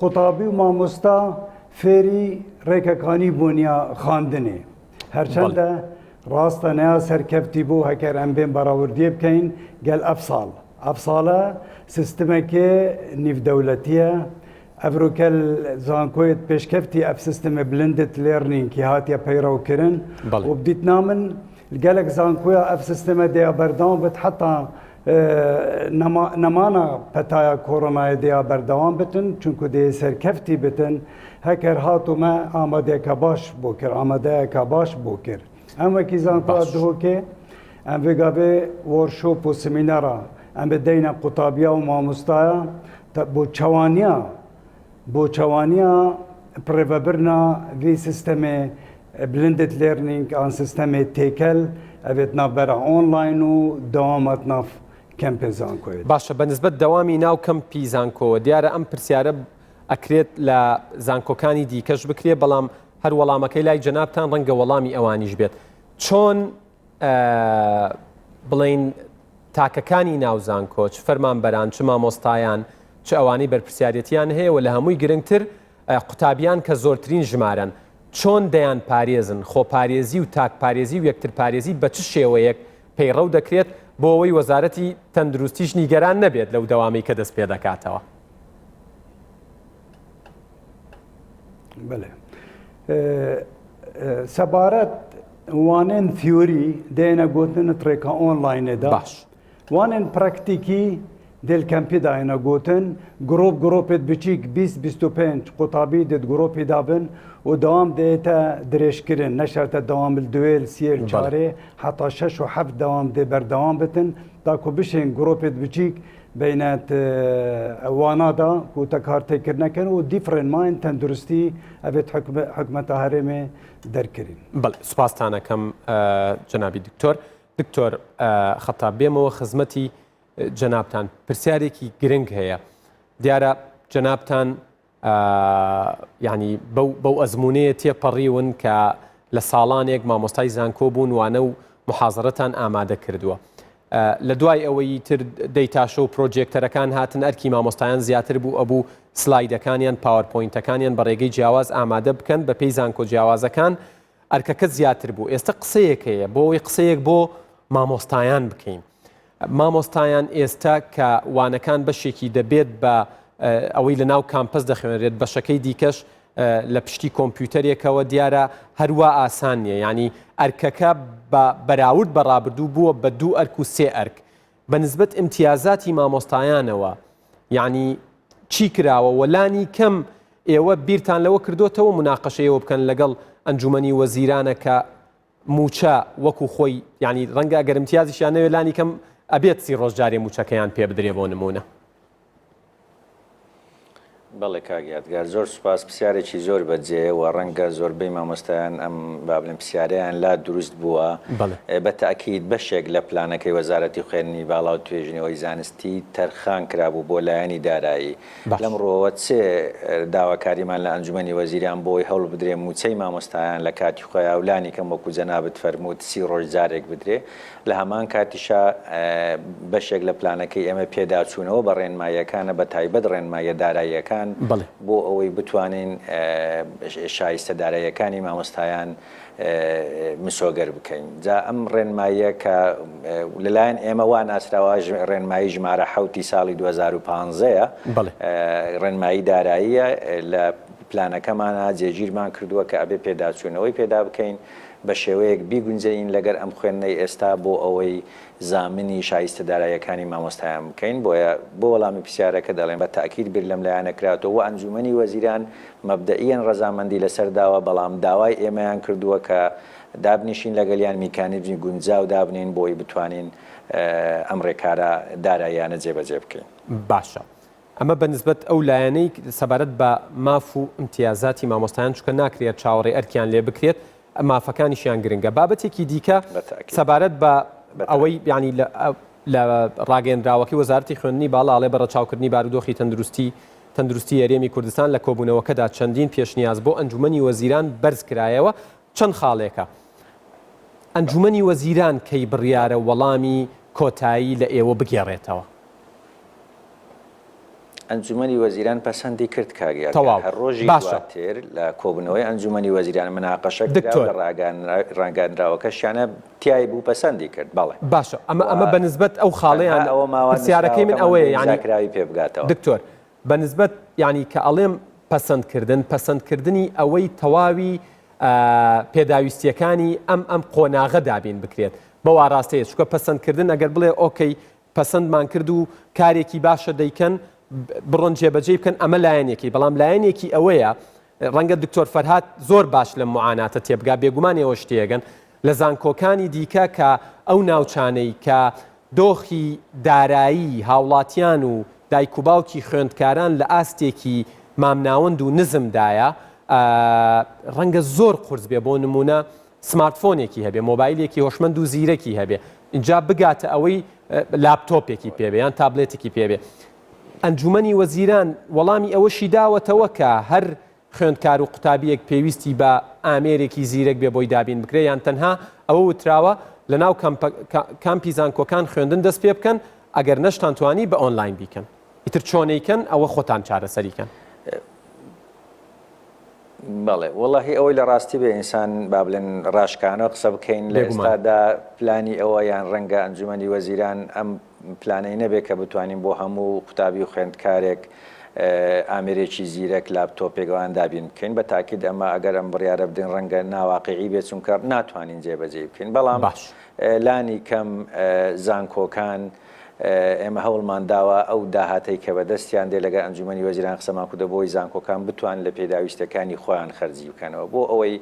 قوتابی و مامۆستا فێری ڕێکەکانی بوونیا خواندنێ هەرچەندە ڕاستە نیا سەرکەفتی بوو هەکەر ئەم بێن بەراوردیێ بکەین گەل ئەف ساڵ. ئەڤ ساڵە سیستمەکێ نیڤدەولەتیە، ئەڤرۆکە ل زانکۆیت پێشکەفتی ئەڤ سیستمێ blended learning کی هاتیە پەیڕەو کرن و بدیتنا من گەلەک زانکۆیا ئەڤ سیستمە دێیا بەردەوام بت حەتا نەمانا پەتایا کۆرۆنایێ دێیا بەردەوام بتن چونکو دێ سەرکەفتی بتن هەکەر هات و مە ئامادەیەکا باش بۆ کر ئامادەیەکا باش بۆ کر. ئەم وەکی زانکۆ دهۆکێ ئەم vê gavê workshop û semînera em bi deyne qutabiya û mamostaya bo çewaniya bo çewaniya birêvebirina vî sistemê blended learning an sistemê têkel ev ê di navbera online û dewama di nav kempê zankoyê de. باشە بە نسبەت دەوامی ناو کەمپی زانکۆوە دیارە ئەم پرسیارە ئەکرێت لە زانکۆکانی دیکەش بکرێ بەڵام هەر وەڵامەکەی لای جەنابتان ڕەنگە وەڵامی ئەوانیش بێت چۆن بڵین تاکەکانی ناو زانکۆ چ فەرمانبەران چ مامۆستایان چ ئەوانەی بەرپرسیارەتیان هەیە و لە هەمووی گرنگتر قوتابیان کە زۆرترین ژمارەن چۆن دەیان پارێزن خۆپارێزی و تاکپارێزی و یەکترپارێزی بە چ شێوەیەک پەیڕەو دەکرێت بۆ ئەوەی وەزارەتی تەندروستیش نیگەران نەبێت لەو دەوامەی کە دەست پێ دەکاتەوە؟ بەلێ سەبارەت وانێن تیۆری دێنە گوتن ڕێکا ئۆنلاینێدا باش وانێن پراکتیکی دێل کەمپی داێنە گوتن گرۆپ گرۆپێت بچیک 20 25 قوتابی دێت گرۆپی دابن و دەوام دێتە درێژکردن نەشەرتە دەوام دوێل سیێل چارێ حتا شەش و هەفت دەوام دێ بەردەوام بتن تاکو بشێن گرۆپێت بچیک بینت وانادا ku te kar têkir nekin û dîfrên mayên tenduristî evêt hikûmeta herêmê derkirîn. بەڵێ سوپاستان ئەکەم جەنابی دکتۆر. دکتۆر خەتاب بێمەوە خزمەتی جەنابتان پرسیارێکی گرنگ هەیە دیارە جەنابتان یانی بەو ئەزموونەیە تێپەڕیون کە لە ساڵانێک مامۆستای زانکۆ بوون وانە و محازرەتان ئامادە کردووە. لە دوای ئەوەی تر دەیتاشە و پرۆجێکتەرەکان هاتن ئەرکی مامۆستایان زیاتر بوو ئەبوو سلایدەکانیان پاوەرپۆینتەکانیان بە ڕێگەی جیاواز ئامادە بکەن بە پێی زانکۆ جیاوازەکان ئەرکەکە زیاتر بوو ئێستا قسەیەک هەیە بۆ ئەوەی قسەیەک بۆ مامۆستایان بکەین مامۆستایان ئێستا کە وانەکان بەشێکی دەبێت بە ئەوەی لە ناو کامپس دەخوێنرێت بەشەکەی دیکەش لە پشتی کۆمپیوتەرێکەوە دیارە هەروا ئاسان نییە ینی ئەرکەکە بە بەراورد بە ڕابردوو بووە بە دوو ئەرک و سێ ئەرک بە نسبەت ئیمتیازاتی مامۆستایانەوە یعنی چی کراوە وەلانی کەم ئێوە بیرتان لەوە کردوتەوە مناقەشەیەوە بکەن لەگەڵ ئەنجومەنی وەزیرانە کە مووچە وەکو خۆی یانی ڕەنگە ئەگەر امتیازیشیان نەوێت لانی کەم ئەبێت سی ڕۆژ جارێ مووچەکەیان پێ بدرێ بۆ نموونە. بەڵێ کاک یادگار زۆر سوپاس پرسیارێکی زۆر بەجێیە و ڕەنگە زۆربەی مامۆستایان ئەم با بڵێم پرسیارەیان لا دروست بووە بە تەئکید بەشێک لە پلانەکەی وەزارەتی خوێندنی باڵا و توێژینەوەی زانستی تەرخان کرابوو بۆ لایەنی دارایی لەم ڕووەوە چ داواکاریمان لە ئەنجومەنی وەزیران بۆ ئەوەی هەوڵ بدرێ مووچەی مامۆستایان لە کاتی خۆیا و لانی کەم وەکوو جەنابت فەرمووت سی ڕۆژ جارێک بدرێ، لە هەمان کاتیشا بەشێک لە پلانەکەی ئێمە پێداچوونەوە بە ڕێنماییەکانە بە تایبەت ڕێنماییە داراییەکان بۆ ئەوەی بتوانین شایستە داراییەکانی مامۆستایان مسۆگەر بکەین. جا ئەم ڕێنماییە کە لەلایەن ئێمە وا ناسراوە ڕێنمایی ژمارە حەوتی ساڵی 2015 ە، ڕێنمایی داراییە لە پلانەکەمانا جێگیرمان کردووە کە ئەبێ پێداچوونەوەی پێدا بکەین بە شێوەیەک بیگونجێنین لەگەر ئەم خوێندنەی ئێستا بۆ ئەوەی زامنی شایستە داراییەکانی مامۆستایان بکەین. بۆیە بۆ وەڵامی پرسیارەکە دەڵێم بە تەئکید بیر لەم لایەنە کراتەوە و ئەنجوومەنی وەزیران مەبدەئیەن ڕەزامەندی لەسەر داوە، بەڵام داوای ئێمەیان کردووە کە دابنیشین لەگەلیان میکانیزمی گونجاو دابنێین بۆ ئەوەی بتوانین ئەم ڕێکارە داراییانە جێبەجێ بکەین. باشە ئەمە بە نسبەت ئەو لایەنەی سەبارەت بە ماف و ئیمتیازاتی مامۆستایان چونکە ناکرێت چاوەڕێی ئەرکیان لێ بکرێت مافەکانیشیان گرنگە بابەتێکی دیکە سەبارەت بە ئەوەی یانی لە ڕاگەیەندراوەکەی وەزارەتی خوێندنی باڵا ئەڵێ بە ڕەچاوکردنی بارودۆخی تەندروستی تەندروستی هەرێمی کوردستان لە کۆبوونەوەکەدا چەندین پێشنیاز بۆ ئەنجومەنی وەزیران بەرزکرایەوە چەند خاڵێکە ئەنجومەنی وەزیران کەی بڕیارە وەڵامی کۆتایی لە ئێوە بگێڕێتەوە؟ ئەنجومەنی وەزیران پەسەندی کرد کاک یادگار تەواو هەر ڕۆژی باشە. دواتر لە کۆبوونەوەی ئەنجومەنی وەزیران مناقەشە کرا و دکتۆر. لە ڕاگەیاندراوەکەشیانە تیای بوو پەسەندی کرد بەڵێ. باشە ئەمە و ئەمە بە نسبەت ئەو تەنها خاڵەیان ئەوە ماوە پرسیارەکەی من نووسراوەکەمان بە ئەوەیە یانی ئیمزاکراوی پێ بگاتەوە. دکتۆر بە نسبەت یانی کە ئەڵێم پەسەند کردن پەسەند کردنی ئەوەی تەواوی پێداویستیەکانی ئەم ئەم قۆناغە دابین بکرێت بەو ئاراستەیە چونکە پەسەند کردن ئەگەر بڵێ okay پەسەندمان کرد و کارێکی باشە دەیکەن بڕۆن جێبەجێی بکەن ئەمە لایەنێکی بەڵام لایەنێکی ئەوەیە ڕەنگە دکتۆر فەرهاد زۆر باش لەم معاناتە تێبگا بێگومان ئێوە شتێگەن لە زانکۆکانی دیکە کە ئەو ناوچانەی کە دۆخی دارایی هاوڵاتیان و دایک و باوکی خوێندکاران لە ئاستێکی مامناوەند و نزمدایە ڕەنگە زۆر قورس بێ بۆ نمونە سمارتفۆنێکی هەبێ، مۆبایلێکی هۆشمەند و زیرەکی هەبێ، ئینجا بگاتە ئەوەی لاپتۆپێکی پێ بێ یان تابلێتێکی پێ بێ. ئەنجومەنی وەزیران وەڵامی ئەوەشی داوەتەوە کە هەر خوێندکار و قوتابییەک پێویستی بە ئامێرێکی زیرەک بێ بۆی دابین بکرێ یان تەنها ئەوە وتراوە لەناو کامپی زانکۆکان خوێندن دەست پێ بکەن ئەگەر نەشتان توانی بە ئۆنلاین بیکەن ئیتر چۆنەیکەن ئەوە خۆتان چارەسەری کەن. بەڵێ وەڵاهی ئەوەی لە ڕاستی بێ ئینسان با بڵێن ڕاشکانە قسە بکەین لە ئێستادا پلانی ئەوە یان ڕەنگە ئەنجومەنی وەزیران ئەم پلانەی نەبێ کە بتوانین بۆ هەموو قوتابی و خوێندکارێک ئامێرێکی زیرەک لاپتۆپێک ئەوان دابین بکەین بە تاکید ئەمە ئەگەر ئەم بڕیارە بدەین ڕەنگە ناواقعی بێت چونکە ناتوانین جێبەجێی بکەین بەڵام لانی کەم زانکۆکان ئێمە هەوڵمان داوە ئەو داهاتەی کە بەدەستیان دێ لەگەڵ ئەنجومەنی وەزیران قسەمان کردووە بۆ ئەوەی زانکۆکان بتوانن لە پێداویستیەکانی خۆیان خەرجی بکەنەوە بۆ ئەوەی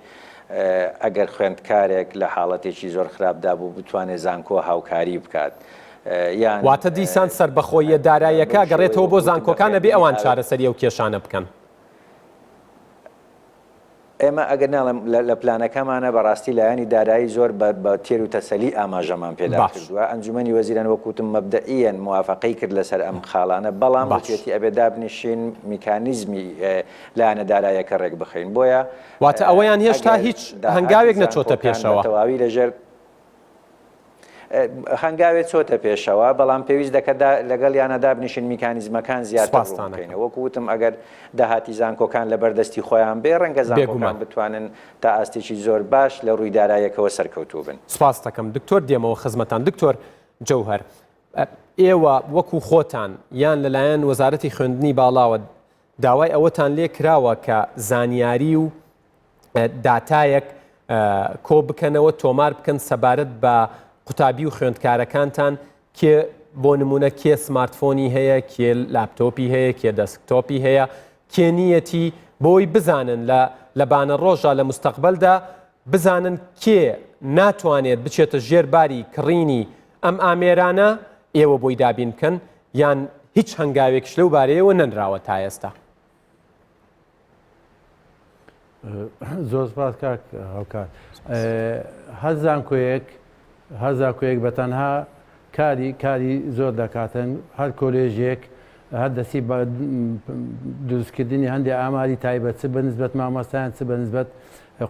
ئەگەر خوێندکارێک لە حاڵەتێکی زۆر خراپدا بوو بتوانێت زانکۆ هاوکاری بکات یان واتە دیسان سەربەخۆییە داراییەکە ئەگەڕێتەوە بۆ زانکۆکان ئەبێ ئەوان چارەسەری ئەو کێشانە بکەن. ئێمە ئەگەر ناڵێم لە پلانەکەمانە بەڕاستی لایەنی دارایی زۆر بە تێر و تەسەلی ئاماژەمان پێدا کردووە، ئەنجومەنی وەزیران وەک وتم مەبدەئیەن موافەقەی کرد لەسەر ئەم خاڵانە، بەڵام وتیەتی ئەبێ دابنیشین میکانیزمی لایەنە داراییەکە ڕێکبخەین، بۆیە واتە ئەوەیان هێشتا هیچ هەنگاوێک نەچۆتە پێشەوە. بە تەواوی لەژێر هەنگاوێ چۆتە پێشەوە، بەڵام پێویست دەکات لەگەڵیانە دابنیشین میکانیزمەکان زیاتر ڕوون بکەینەوە. وەکو وتم ئەگەر داهاتی زانکۆکان لەبەر دەستی خۆیان بێ، ڕەنگە زانکۆکان بتوانن تا ئاستێکی زۆر باش لە ڕووی دارایەکەوە سەرکەوتوو بن. سپاست دەکەم دکتۆر دێمەوە خزمەتان دکتۆر جەوهەر ئێوە وەکو خۆتان یان لەلایەن وەزارەتی خوێندنی باڵاوە داوای ئەوەتان لێ کراوە کە زانیاری و داتایەک کۆ بکەنەوە تۆمار بکەن سەبارەت بە قوتابی و خوێندکارەکانتان کێ بۆ نمونە کێ سمارتفۆنی هەیە کێ لاپتۆپی هەیە کێ دەسکتۆپی هەیە کێ نیەتی بۆی بزانن لە لە بانە ڕۆژە لە مستەقبلدا بزانن کێ ناتوانێت بچێتە ژێر باری کڕینی ئەم ئامێرانە ئێوە بۆی دابین بکەن یان هیچ هەنگاوێکش لەو بارەیەوە نەنراوە تا ئێستا. زۆر سپاس کاک هاوکار هەر زانکۆیەک هەر زانکۆیەک بە تەنها کاری کاری زۆر دەکاتن هەر کۆلێژێک هەر دەستی بە دروستکردنی هەندێک ئاماری تایبەت چ بە نسبەت مامۆستایان چ بە نسبەت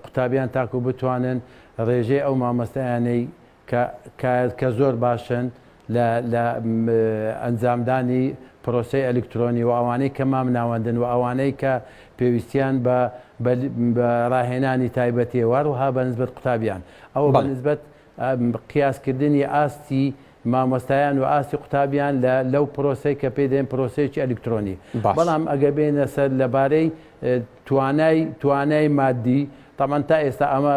قوتابیان تاکو بتوانن ڕێژەی ئەو مامۆستایانەی کە کە کە زۆر باشن لە لە ئەنجامدانی پرۆسەی ئەلیکترۆنی و ئەوانەی کە مام ناوەندن و ئەوانەی کە پێویستیان بە بە بە ڕاهێنانی تایبەتیە و هەروەها بە نسبەت قوتابیان ئەوە بە بەڵێ. نسبەت قیاسکردنی ئاستی مامۆستایان و ئاستی قوتابیان لە لەو پرۆسەی کە پێی دەێن پرۆسەیەکی ئەلیکترۆنی باش. بەڵام ئەگەر بێینە سەر لەبارەی توانای توانای مادی تەبعەن تا ئێستا ئەمە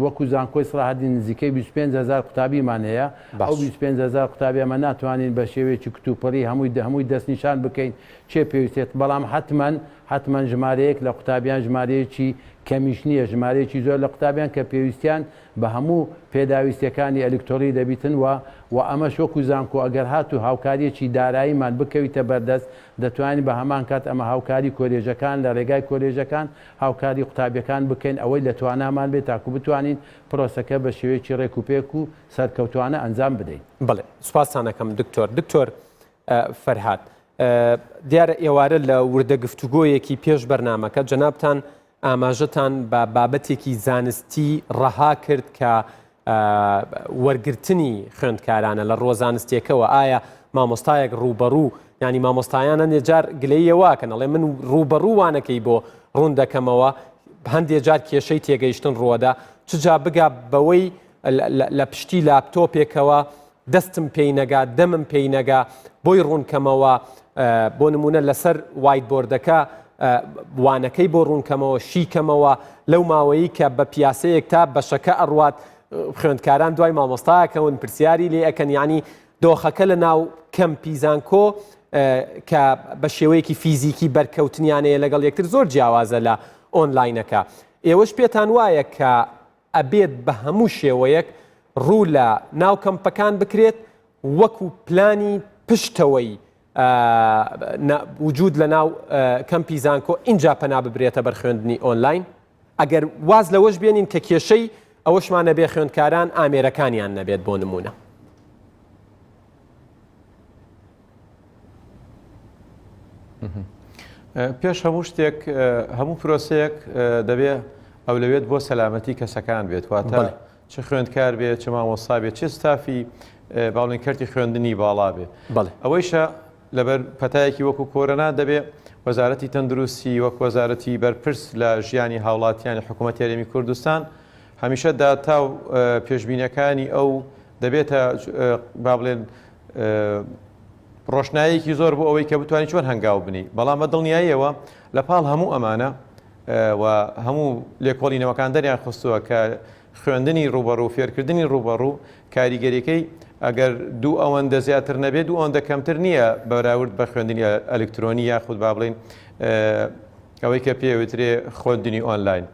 وەکو زانکۆی سەڵاحەدین نزیکەی 25 هەزار قوتابیمان هەیە ئەو باش. 25 هەزار قوتابی ئەمە ناتوانین بە شێوەیەکی کتوپڕی هەمووی هەمووی دەستنیشان بکەین چێ پێویستێت بەڵام حەتمەن حەتمەن ژمارەیەک لە قوتابیان ژمارەیەکی کەمیش نییە ژمارەیەکی زۆر لە قوتابیان کە پێویستیان بە هەموو پێداویستیەکانی ئەلیکتۆری دەبیتن و و ئەمەش وەکو زانکۆ ئەگەر هاتوو هاوکاریەکی داراییمان بکەویتە بەردەست دەتوانین بە هەمان کات ئەمە هاوکاری کۆلێژەکان لە ڕێگای کۆلێژەکان هاوکاری قوتابیەکان بکەین ئەوەی لە توانامان بێت تاکو بتوانین پرۆسەکە بە شێوەیەکی ڕێک و پێک و سەرکەوتوانە ئەنجام بدەین. بەڵێ سوپاستان ئەکەم دکتۆر. دکتۆر فەرهاد دیارە ئێوارە لە وردە گفتوگۆیەکی پێش بەرنامەکە جەنابتان ئاماژەتان بە بابەتێکی زانستی ڕەها کرد کە. وەرگرتنی خوێندکارانە لە ڕووە زانستیەکەوە ئایا مامۆستایەک ڕووبەڕوو ینی مامۆستایان هەندێ جار گلەیە واکەن ئەڵێ من ڕووبەڕوو وانەکەی بۆ ڕوون دەکەمەوە هەندێ جار کێشەی تێگەیشتن ڕووەدا چجا بگا بەوەی لە پشتی لاپتۆپێکەوە دەستم پێی نەگا دەمم پێی نەگا بۆی ڕوونکەمەوە بۆ نمونە لەسەر whiteboard ەکە وانەکەی بۆ ڕوونکەمەوە شیکەمەوە لەو ماوەیی کە بە پیاسەیەک تا بەشەکە ئەڕوات خوێندکاران دوای مامۆستاکەون پرسیاری لێ ئەکەن یعنی دۆخەکە لە ناو کەمپی زانکۆ کە بە شێوەیەکی فیزیکی بەرکەوتنیانەیە لەگەڵ یەکتر زۆر جیاوازە لە ئۆنلاینەکە ئێوەش پێتان وایە کە ئەبێت بە هەموو شێوەیەک ڕوو لە ناو کەمپەکان بکرێت وەکو پلانی پشتەوەی وجود لە ناو کەمپی زانکۆ ئینجا پەنا ببرێتە بەر خوێندنی ئۆنلاین ئەگەر واز لەوەش بێنین کە کێشەی ئەوەشمان نەبێ خوێندکاران ئامێرەکانیان نەبێت بۆ نمونە. پێش هەموو شتێک هەموو پرۆسەیەک دەبێ ئەولەوێت بۆ سەلامەتی کەسەکان بێت واتە چ خوێندکار بێ چ مامۆستا بێ چ ستافی باڵین کەرتی خوێندنی باڵا بێ ئەوەیشە لەبەر پەتایەکی وەکو کۆرۆنا دەبێ وەزارەتی تەندروستی وەک وەزارەتی بەرپرس لە ژیانی هاوڵاتیانی حکوومەت هەرێمی کوردستان هەمیشە داتا و پێشبینەکانی ئەو دەبێتە با بڵێن ڕۆشناییەکی زۆر بۆ ئەوەی کە بتوانانی چۆن هەنگاو بنی بەڵام بە دڵنیاییەوە لە پاڵ هەموو ئەمانە و هەموو لێکۆڵینەوەکان دەریان خستووە کە خوێندنی ڕوبەڕوو فێرکردنی ڕوبەڕوو کاریگەریەکەی ئەگەر دوو ئەوەندە زیاتر نەبێت دوو ئەوەندە کەمتر نییە بەراورد بە خوێندنی ئەلکترۆنی یاخود با بڵین ئەوەی کە پێوترێ خوێندنی ئۆنلاین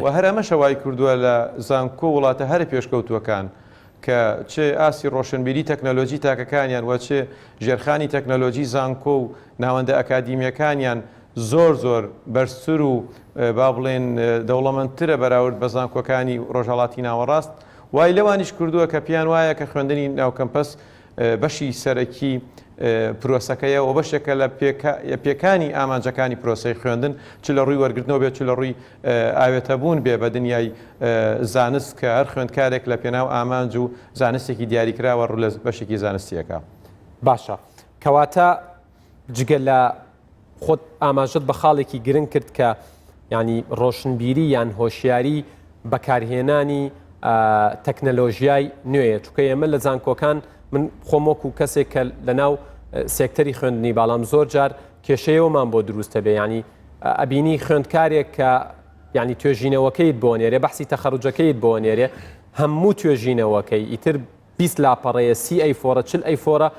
و هەر ئەمەشە وای کردووە لە زانکۆ وڵاتە هەرە پێشکەوتووەکان کە چ ئاستی ڕۆشنبیری تەکنەلۆجی تاکەکانیان و چ ژێرخانی تەکنەلۆجی زانکۆ و ناوەندە ئەکادیمییەکانیان زۆر زۆر بەرزتر و با بڵێن دەوڵەمەندترە بەراورد بە زانکۆکانی ڕۆژهەڵاتی ناوەڕاست وای لەوانیش کردووە کە پێیان وایە کە خوێندنی ناو کەمپەس بەشی سەرەکی پرۆسەکەیە و بەشێکە لە پێکانی ئامانجەکانی پرۆسەی خوێندن چ لە ڕووی وەرگرتنەوە بێت چ لە ڕووی ئاوێتەبوون بێ بە دنیای زانست کە هەر خوێندکارێک لە پێناو ئامانج و زانستێکی دیاریکراوە ڕوو لە بەشێکی زانستیەکە. باشە کەواتە جگە لە خۆت ئاماژەت بە خاڵێکی گرنگ کرد کە ینی ڕۆشنبیری یان هۆشیاری بەکارهێنانی تەکنەلۆژیای نوێیە چونکە ئێمە لە زانکۆکان من خۆم وەکو کەسێک کە لە ناو سێکتەری خوێندنی باڵام زۆر جار کێشەیەوەمان بۆ دروستە بێ ینی ئەبینی خوێندکارێک کە ینی توێژینەوەکەیت بۆ نێرێ بەحسی تەخەرجەکەیت بۆ نێرێ هەموو توێژینەوەکەی ئیتر 20 لاپەڕەیە سی A four ە چل A four ە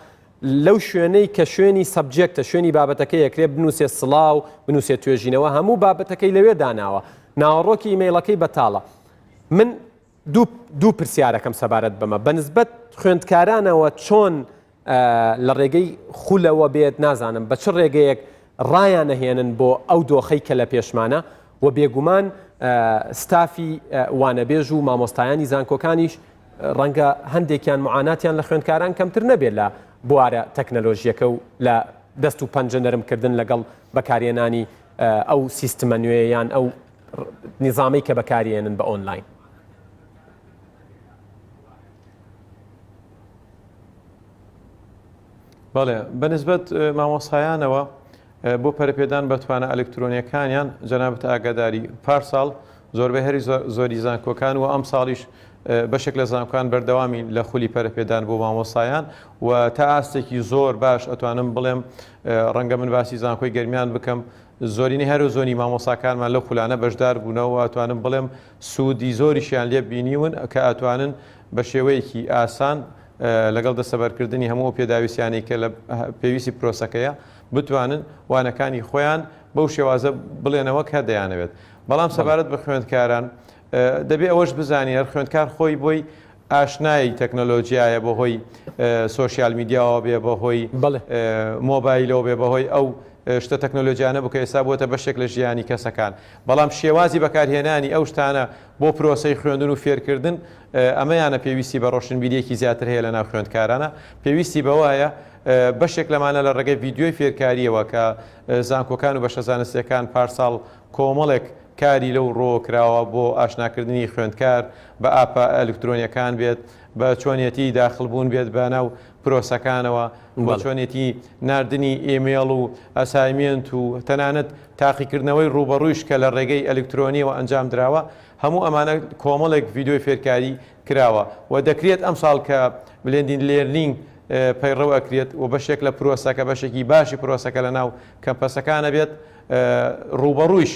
لەو شوێنەی کە شوێنی subject ە شوێنی بابەتەکەی ئەکرێ بنووسێ سڵاو بنووسێ توێژینەوە هەموو بابەتەکەی لەوێ داناوە ناوەڕۆکی ئیمەیڵەکەی بەتاڵە من دوو دوو پرسیارەکەم سەبارەت بەمە بەنسبەت خوێندکارانەوە چۆن لە ڕێگەی خولەوە بێت نازانم بە چ ڕێگەیەک ڕایانەهێنن بۆ ئەو دۆخەی کە لە پێشمانە و بێگومان ستافی وانەبێژ و مامۆستایانی زانکۆکانیش ڕەنگە هەندێکیان معاناتیان لە خوێندکاران کەمتر نەبێت لە بوارە تەکنەلۆژیەکە و لە دەست و پەنجە نەرمکردن لەگەڵ بەکارهێنانی ئەو سیستمە نوێ یان ئەو نیزامەی کە بەکاریێنن بە ئۆنلاین. بەڵێ بەنسبەت مامۆسایانەوە بۆ پەرەپێدان بە توانا ئەلکترۆنیەکانیان جەنابت ئاگاداری پارساڵ زۆربەی هەری زۆری زانکۆکان و ئەمساڵیش بەشێک لە زانکۆکان بەردەوامین لە خولی پەرەپێدان بۆ مامۆستایان و تا ئاستێکی زۆر باش ئەتوانم بڵێم ڕەنگە من باسی زانکۆی گەرمیان بکەم زۆرینەی هەرو زۆری مامۆساکانمان لەو خولانە بەشدار بوونەوە ئەتوانم بڵێم سوودی زۆریشیان لێ بینیون کە ئەتوانن بە شێوەیەکی ئاسان لەگەڵ دەستەبەرکردنی هەموو ئەو پێداویستیانەی کە لە پێویستی پرۆسەکەیە بتوانن وانەکانی خۆیان بەو شێوازە بڵێنەوە کە دەیانەوێت بەڵام سەبارەت بە خوێندکاران دەبێ ئەوەش بزانین هەر خوێندکار خۆی بۆی ئاشنای تەکنەلۆجیایە بە هۆی سۆشیال میدیاوە بێ بە هۆی مۆبایلەوە بێ بە هۆی ئەو شتە تەکنەلۆجیانە بکە ئێستا بۆتە بەشێک لە ژیانی کەسەکان بەڵام شێوازی بەکارهێنانی ئەو شتانە بۆ پرۆسەی خوێندن و فێرکردن ئەمەیانە پێویستی بە ڕۆشنبیریەکی زیاتر هەیە لە ناو خوێندکارانە پێویستی بەوە هەیە بەشێک لەمانە لە ڕێگەی ڤیدیۆی فێرکاریەوە کە زانکۆکان و بەشە زانستیەکان پارساڵ کۆمەڵێک. کاری لەو ڕۆوە کراوە بۆ ئاشناکردنی خوێندکار بە ئاپە ئەلکترۆنیەکان بێت، بە چۆنیەتی داخل بوون بێت بە ناو پرۆسەکانەوە، بۆ چۆنیەتی ناردنی ئیمێڵ و assignment و تەنانەت تاقیکردنەوەی ڕووبەڕوویش کە لە ڕێگەی ئەلکترۆنیەوە ئەنجام دراوە، هەموو ئەمانە کۆمەڵێک ڤیدیۆی فێرکاری کراوە و دەکرێت ئەمساڵ کە blended learning پەیڕەو ئەکرێت و بەشێک لە پرۆسەکە بەشێکی باشی پرۆسەکە لە ناو کەمپەسەکانە بێت ڕووبەڕوویش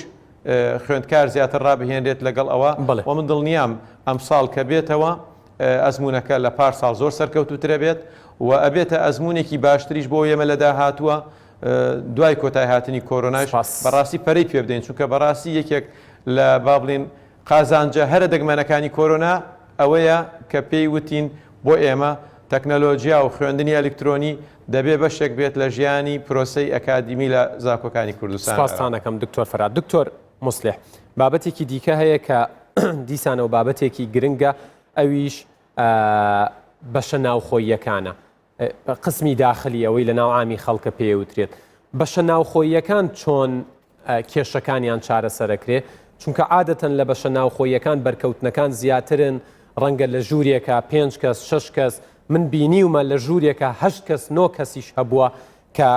خوێندکار زیاتر ڕابهێنرێت لەگەڵ ئەوە و من دڵنیام ئەمساڵ کە بێتەوە ئەزموونەکە لە پار ساڵ زۆر سەرکەوتووترە بێت و ئەبێتە ئەزموونێکی باشتریش بۆ ئێمە لە داهاتووە دوای کۆتای هاتنی کۆرۆناش بەڕاستی پەرەی پێ بدەین چونکە بەڕاستی یەکێک لە با بڵین قازانجە هەرە دەگمەنەکانی کۆرۆنا ئەوەیە کە پێی وتین بۆ ئێمە تەکنەلۆجیا و خوێندنی ئەلیکترۆنی دەبێ بەشێک بێت لە ژیانی پرۆسەی ئەکادیمی لە زانکۆکانی کوردستان. سپاستان ئەکەم دکتۆر فەرهاد. دکتۆر موسلیح، بابەتێکی دیکە هەیە کە دیسانەوە بابەتێکی گرنگە ئەویش بەشە ناوخۆییەکانە. قسمی داخلی ئەوەی لە ناو عامی خەڵکە پێوترێت بەشە ناوخۆییەکان چۆن کێشەکانیان چارەسەرەکرێ چونکە عادەتەن لە بەشە ناوخۆییەکان بەرکەوتنەکان زیاترن ڕەنگە لە ژوورێکە پێنج کەس شەش کەس من بینیومە لە ژوورێکە هەشت کەس نۆ کەسیش هەبووە کە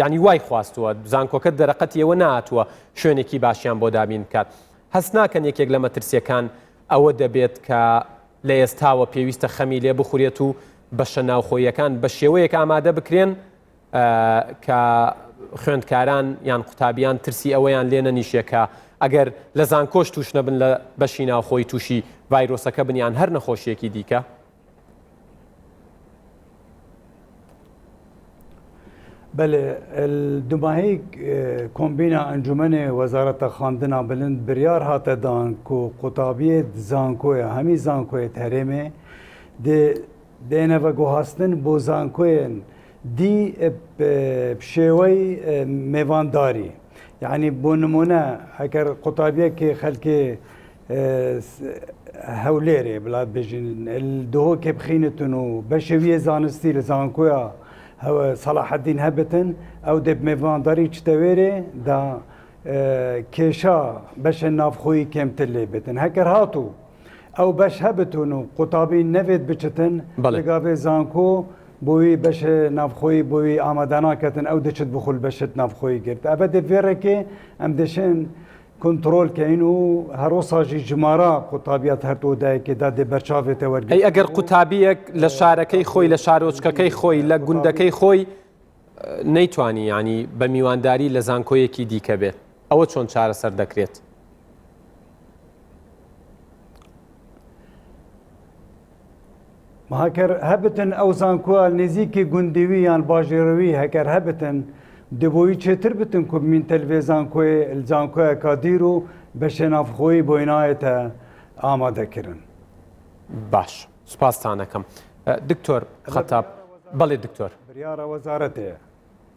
یانی وای خواستووە زانکۆکە دەرەقەتی ئەوە نەهاتووە شوێنێکی باشیان بۆ دابین بکات هەست ناکەن یەکێک لە مەترسیەکان ئەوە دەبێت کە لە ئێستاوە پێویستە خەمی لێ بخورێت و بەشە ناوخۆیەکان بە شێوەیەک ئامادە بکرێن کە خوێندکاران یان قوتابیان ترسی ئەوەیان لێ نەنیشێ کە ئەگەر لە زانکۆش توش نەبن لە بەشی ناوخۆی تووشی ڤایرۆسەکە بن یان هەر نەخۆشیەکی دیکە؟ بەلێ دوماهی کۆمبینا ئەنجومەنێ وەزارەتە خواندنا بلند بریار هاتە دان کو قوتابیێت زانکۆیە هەمی زانکۆیێت هەرێمێ دێ دێنە ڤەگوهاستن بۆ زانکۆیێن دی بشێوەی مێڤانداری یعنی بۆ نمونە ئەگەر قوتابیەکێ خەلکێ هەولێرێ بلا بێژین دهۆکێ بخینتن و بەشێ ویێ زانستی لە زانکۆیا سەڵاحەدین هەبتن ئەو دێ مێڤانداری چتەوێرێ دا کێشا بەشە ناوخۆیی کێمتر لێ بێتن هەکەر هاتوو ئەو بەش هەبتون و قوتابی نەوێت بچتن لەگاێ زانکۆ بۆی بەش ناوخۆیی بۆی ئامادە ناکەتن ئەو دەچت بخول بەشت ناوخۆیی گرت ئەبە دێ ڤێڕێکێ ئەم دەشێن کونترۆل کەین و هەروسا ژی ژمارە قوتابیات هەر ئۆدایەکێ دا دێ بەرچاوێتە وەرگرتن ئەی ئەگەر قوتابیەک لە شارەکەی خۆی لە شارۆچکەکەی خۆی لە گوندەکەی خۆی نەیتوانی یانی بە میوانداری لە زانکۆیەکی دیکە بێت ئەوە چۆن چارەسەر دەکرێت؟ هەکەر هەبتن ئەو زانکۆە نزیکی گوندیوی یان باژێروی هەکەر هەبتن دبووی چێتر بتن کو بمینتە لڤێ زانکۆێ زانکۆە کادیر و بەشێ ناوخۆیی بۆی نایەتە ئامادەکردن. باش سوپاستانەکەم دکتۆر خەتاب بەڵێ دکتۆر. بریارە وەزارەتێ.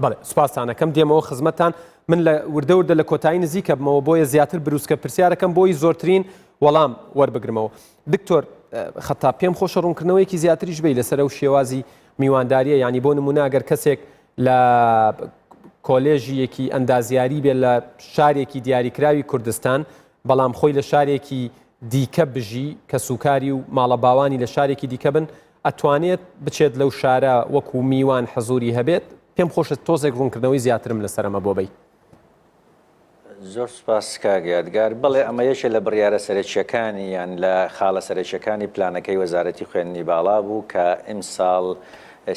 بەڵێ سوپاستان ئەکەم دێمەوە خزمەتتان من لە وردە وردە لە کۆتایی نزیکە بمەوە بۆیە زیاتر بروسکە پرسیارەکەم بۆی زۆرترین وەڵام وەربگرمەوە دکتۆر خەتا پێم خۆشە ڕوونکردنەوەیەکی زیاتریش بی لەسەر ئەو شێوازی میوانداریە ینی بۆ نمونە گەر کەسێک لە کۆلێژیەکی ئەندازیاری بێت لە شارێکی دیاریکراوی کوردستان بەڵام خۆی لە شارێکی دیکە بژی کەسوکاری و ماڵە باوانی لە شارێکی دیکە بن ئەتوانێت بچێت لەو شارە وەکو میوان حزوری هەبێت؟ پێم خۆشە تۆزێک ڕوونکردنەوەی زیاترم لەسەر ئەمە بۆ بەی. زۆر سوپاس کاک یادگار. بەڵێ ئەمە یەکێ لە بڕیارە سەرەکییەکانی یان لە خاڵە سەرەکییەکانی پلانەکەی وەزارەتی خوێندنی باڵا بوو کە ئیمساڵ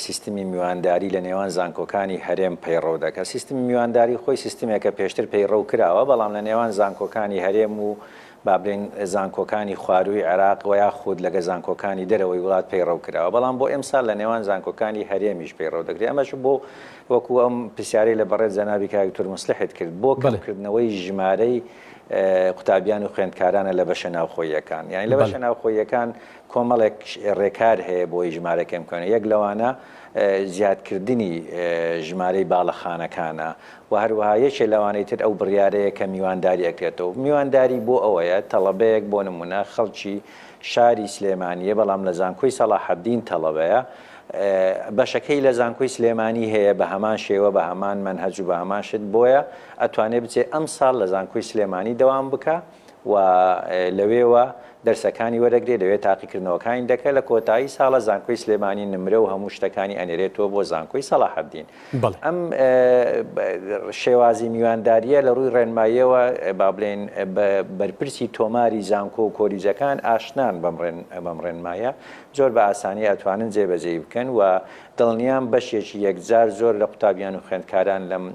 سیستمی میوانداری لە نێوان زانکۆکانی هەرێم پەیڕەو دەکات. سیستمی میوانداری خۆی سیستمێکە پێشتر پەیڕەو کراوە بەڵام لە نێوان زانکۆکانی هەرێم و با بلێین زانکۆکانی خوارووی عێراق وە یاخود لەگە زانکۆکانی دەرەوەی وڵات پەیڕەو کراوە بەڵام بۆ ئێمسال لە نێوان زانکۆکانی هەرێمیش پەیڕەو دەکرێت ئەمەش بۆ وەکو ئەم پرسیارەی لە بەڕێز جەنابی کاک دکتۆر موسلحت کرد بۆ کەمکردنەوەی ژمارەی قوتابیان و خوێندکارانە لە بەشە ناوخۆییەکان یانی لە بەشە ناوخۆییەکان کۆمەڵێک ڕێکار هەیە بۆی ژمارە کەم بکەنەوە یەک لەوانە زیادکردنی ژمارەی باڵەخانەکانە وە هەروەها یەکێ لەوانەی تر ئەو بڕیارەیە کە میوانداری ئەکرێتەوە. میوانداری بۆ ئەوەیە تەڵەبەیەک بۆ نموونە خەڵکی شاری سلێمانییە بەڵام لە زانکۆی سەڵاحەدین تەڵەبەیە. بەشەکەی لە زانکۆی سلێمانی هەیە بە هەمان شێوە بە هەمان مەنهەج و بە هەمان شت بۆیە ئەتوانێ بچێ ئەمساڵ لە زانکۆی سلێمانی دەوام بکا و لەوێوە دەرسەکانی وەرەگرێ لەوێ تاقیکردنەوەکانی دەکا لە کۆتایی ساڵە زانکۆی سلێمانی نمرە و هەموو شتەکانی ئەنێرێتەوە بۆ زانکۆی سەڵاحەدین بەڵێ. ئەم شێوازی میواندارییە لە ڕووی ڕێنماییەوە با بڵێین بە بەرپرسی تۆماری زانکۆ و کۆلیجەکان ئاشنان بەم بەم ڕێنمایە زۆر بە ئاسانی ئەتوانن جێبەجێی بکەن و دڵنیام بەشێکی یەکجار زۆر لە قوتابیان و خوێندکاران لەم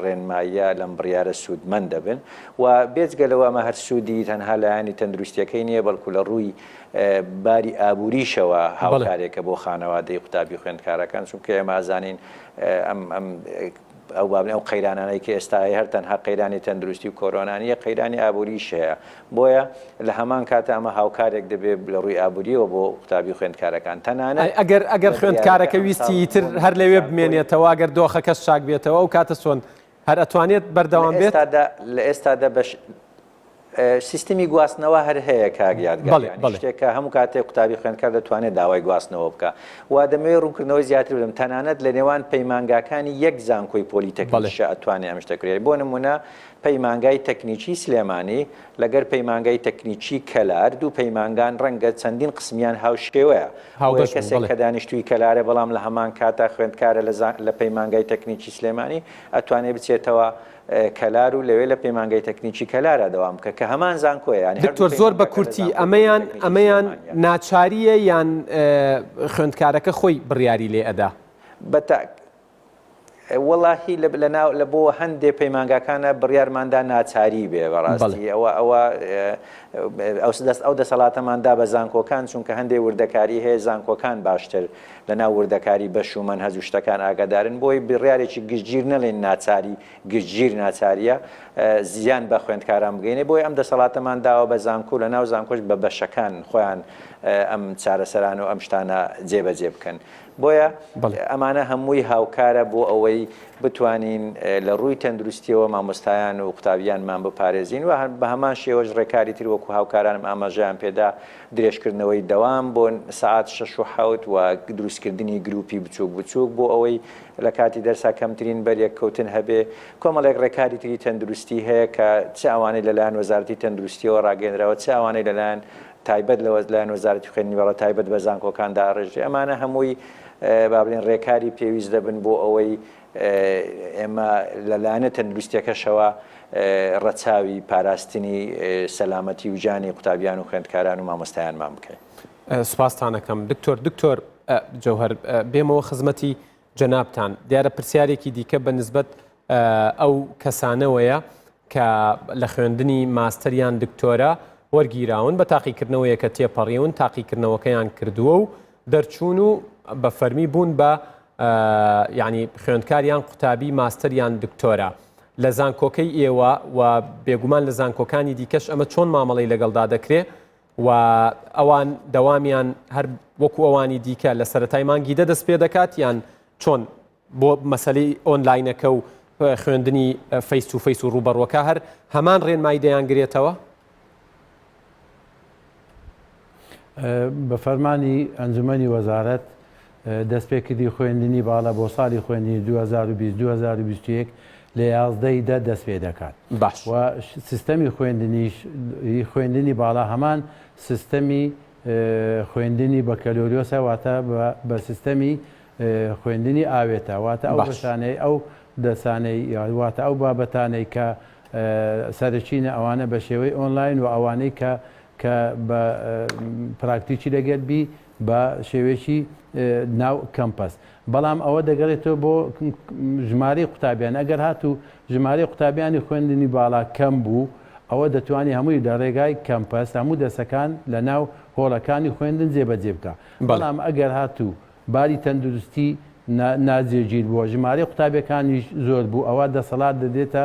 ڕێنماییە لەم بڕیارە سوودمەند دەبن و بێجگە لەوە ئەمە هەر سوودی تەنها لایەنی تەندروستیەکەی نییە بەڵکو لە ڕووی باری ئابووریشەوە هاوکارێکە بۆ خانەوادەی قوتابی خوێندکارەکان چونکە ئێمە ئەزانین ئەم ئەم ئەو بابنی ئەو قەیرانانەی کە ئێستا هەیە هەر تەنها قەیرانی تەندروستی و کۆرۆنا نییە قەیرانی ئابووریش هەیە بۆیە لە هەمان کاتە ئەمە هاوکارێک دەبێت لە ڕووی ئابووریەوە بۆ قوتابی و خوێندکارەکان تەنانەت ئەی ئەگەر ئەگەر لە بڕیارەکە خوێندکارەکە ئەمساڵ ویستی ئیتر بۆ هەر نموونە لەوێ زانکۆی بمێنێتەوە ئەگەر دۆخەکەش چاک بێتەوە ئەو کاتە چۆن هەر ئەتوانێت لە بەردەوام بێت؟ ئێستادا لە ئێستادا بەش سیستمی گواستنەوە هەر هەیە کاک یادگار بەڵێ یانی بەڵێ. شتێک کە هەموو کاتێک قوتابی خوێندکار دەتوانێت داوای گواستنەوە بکا و دەمەوێت ڕوونکردنەوەی زیاتر بدەم تەنانەت لە نێوان پەیمانگاکانی یەک زانکۆی بەڵێ. پۆلیتەکنیکیشا ئەتوانێ ئەم شتە کرێ بۆ نموونە پەیمانگای تەکنیکی سلێمانی لەگەر پەیمانگای تەکنیکی کەلار دوو پەیمانگان ڕەنگە چەندین قسمیان هاوشێوەیە بۆیە هاوبەش بوون کەسێک بەڵێ. کە دانیشتووی کەلارە بەڵام لە هەمان کاتا خوێندکارە لە زان لە پەیمانگای تەکنیکی سلێمانی ئەتوانێ بچێتەوە کەلار و لەوێ لە پەیمانگای تەکنیکی کەلارا دەوام بکە کە هەمان زانکۆیە یانی هەردوو دکتۆر زۆر بە پەیمانگاکە لە کورتی زانکۆی ئەمەیان پۆلیتەکنیکی ئەمەیان سلێمانیە. ناچارییە یان خوێندکارەکە خۆی بڕیاری لێ ئەدا؟ بە تا وەڵاهی لە لە ناو لە بۆ هەندێ پەیمانگاکانە بڕیارمان دا ناچاری بێ بەڵێ. بەڕاستی ئەوە ئەوە ئەو دەست ئەو دەسەڵاتەمان دا بە زانکۆکان چونکە هەندێ وردەکاری هەیە زانکۆکان باشتر لە ناو وردەکاری بەش و مەنهەج و شتەکان ئاگادارن بۆی بڕیارێکی گشتگیر نەڵێن ناچاری گشتگیر ناچاریە زیان بە خوێندکاران بگەینێ بۆیە ئەم دەسەڵاتەمان داوە بە زانکۆ لە ناو زانکۆش بە بەشەکان خۆیان ئەم چارەسەران و ئەم شتانە جێبەجێ بکەن بۆیە ئەمانە هەمووی هاوکارە بۆ ئەوەی بتوانین لە ڕووی تەندروستیەوە مامۆستایان و قوتابیانمان بپارێزین و بە هەمان شێوەش ڕێکاری تر وەکو هاوکارانم ئاماژەیان پێدا درێژکردنەوەی دەوام بۆ سەعات شەش و حەوت و دروستکردنی گروپی بچووک بچووک بۆ ئەوەی لە کاتی دەرسا کەمترین بەریەککەوتن هەبێ، کۆمەڵێک ڕێکاری تری تەندروستی هەیە کە چ ئەوانەی لەلایەن وەزارەتی تەندروستیەوە ڕاگەیەنراوە چ ئەوانەی لەلایەن تایبەت لە لایەن وەزارەتی خوێندنی باڵا تایبەت بە زانکۆکان داڕێژرێ ئەمانە هەمووی با بڵێین ڕێکاری پێویست دەبن بۆ ئەوەی ئێمە لە لایەنە تەندروستیەکەشەوە ڕەچاوی پاراستنی سەلامەتی و گیانی قوتابیان و خوێندکاران و مامۆستایانمان بکەین. سوپاستان ئەکەم دکتۆر. دکتۆر جەوهەر بێمەوە خزمەتی جەنابتان. دیارە پرسیارێکی دیکە بە نسبەت ئەو کەسانەوەیە کە لە خوێندنی ماستەر یان دکتۆرا وەرگیراون بە تاقیکردنەوەیەکە تێپەڕیون تاقیکردنەوەکەیان کردووە و دەرچوون و بە فەرمی بوون بە یعنی خوێندکار یان قوتابی ماستەر یان دکتۆرا لە زانکۆکەی ئێوە و بێگومان لە زانکۆکانی دیکەش ئەمە چۆن مامەڵەی لەگەڵدا دەکرێ و ئەوان دەوامیان هەر وەکو ئەوانی دیکە لە سەتای مانگی دە دەست پێ دەکات یان چۆن بۆ مەسەلەی ئۆنلاینەکە و خوێندنی face to face و ڕووبەڕوەکە هەر هەمان ڕێنمایی دەیانگرێتەوە؟ بە فەرمانی ئەنجومەنی وەزارەت دەستپێکردی خوێندنی باڵا بۆ ساڵی خوێندنی 2020 2021 لە 11 ی دە دەست پێ دەکات باش و سیستەمی خوێندنیش خوێندنی باڵا هەمان سیستەمی خوێندنی بەکەلۆریۆسە واتە بە سیستەمی خوێندنی ئاوێتە واتە ئەو بەشانەی ئەو دەسانەی واتە ئەو بابەتانەی کە سەرەکینە ئەوانە بە شێوەی ئۆنلاین و ئەوانەی کە کە بە پراکتیکی لەگەل بی بە شێوەیەکی ناو کەمپەس بەڵام ئەوە دەگەڕێتەوە بۆ ژمارەی قوتابیان ئەگەر هاتوو ژمارەی قوتابیانی خوێندنی باڵا کەم بوو ئەوە دەتوانانی هەمووی لە ڕێگای کەمپەس هەموو دەسەکان لە ناو هۆڵەکانی خوێندن جێبەجێ بکە بەڵام ئەگەر هاتوو باری تەندروستی ناجێگیر بووە، ژمارەی قوتابیەکانیش زۆر بوو، ئەوا دەسەڵات دەدرێتە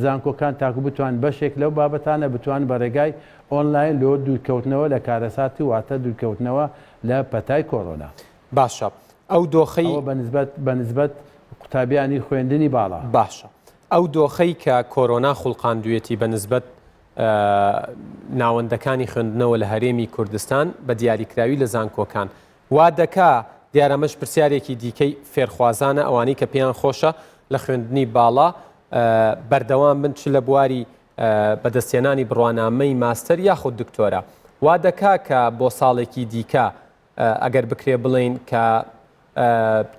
زانکۆکان تاکو بتوان بەشێک لەو بابەتانە بتوان بە ڕێگای ئۆنلاین لۆ دوورکەوتنەوە لە کارەساتی واتە دوورکەوتنەوە لە پەتای کۆرۆنا. باشە ئەو دۆخەی. ئەوە بە نسبەت بە نسبەت قوتابیانی خوێندنی باڵا. باشە ئەو دۆخەی کە کۆرۆنا خوڵقاندویەتی بە نسبەت ناوەندەکانی خوێندنەوە لە هەرێمی کوردستان بە دیاریکراوی لە زانکۆکان وا دەکا. دیارە ئەمەش پرسیارێکی دیکەی فێرخوازانە ئەوانەی کە پێیان خۆشە لە خوێندنی باڵا بەردەوام بن چ لە بواری بەدەستهێنانی بڕوانامەی ماستەر یاخود دکتۆرا وا دەکا کە بۆ ساڵێکی دیکە ئەگەر بکرێ بڵێین کە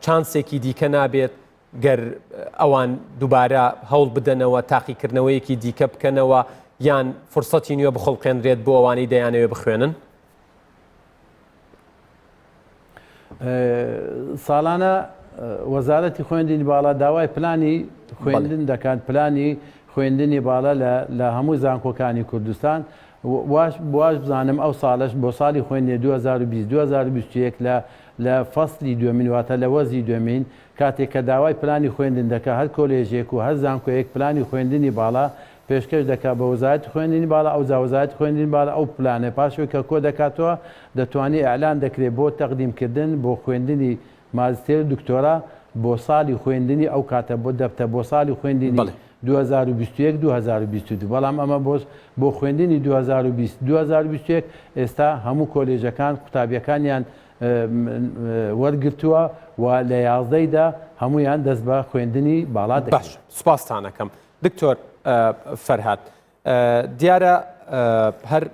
چانسێکی دیکە نابێت گەر ئەوان دووبارە هەوڵ بدەنەوە تاقیکردنەوەیەکی دیکە بکەنەوە یان فرسەتی نوێ بخڵقێنرێت بۆ ئەوانەی دەیانەوێ بخوێنن؟ ساڵانە وەزارەتی خوێندنی باڵا داوای پلانی خوێندن دەکات پلانی خوێندنی باڵا لە هەموو زانکۆکانی کوردستان واش واش بزانم ئەو ساڵەش بۆ ساڵی خوێندنی 2020 2021 لە لە فەسلی دوێمین واتە لە وەرزی دوێمین کاتێک کە داوای پلانی خوێندن دەکا هەر کۆلێژێک و هەر زانکۆیەک پلانی خوێندنی باڵا پێشکەش دەکات بە وەزارەتی خوێندنی باڵا، ئەوجا وەزارەتی خوێندنی باڵا ئەو پلانە پاش ئەوەی کە کۆ دەکاتەوە دەتوانێت ئیعلان دەکرێت بۆ تەقدیم کردن بۆ خوێندنی ماجستێر و دکتۆرا بۆ ساڵی خوێندنی ئەو کاتە بۆ دەبتە بۆ ساڵی خوێندنی بەڵێ. 2021 2022 بەڵام ئەمە بۆ بۆ خوێندنی 2020 2021 ئێستا هەموو کۆلێژەکان قوتابیەکانیان وەرگرتووە و لە یازدەی دا هەموویان دەست بە خوێندنی باڵا دەکەن. باش سوپاستان ئەکەم. دکتۆر فەرهاد دیارە هەر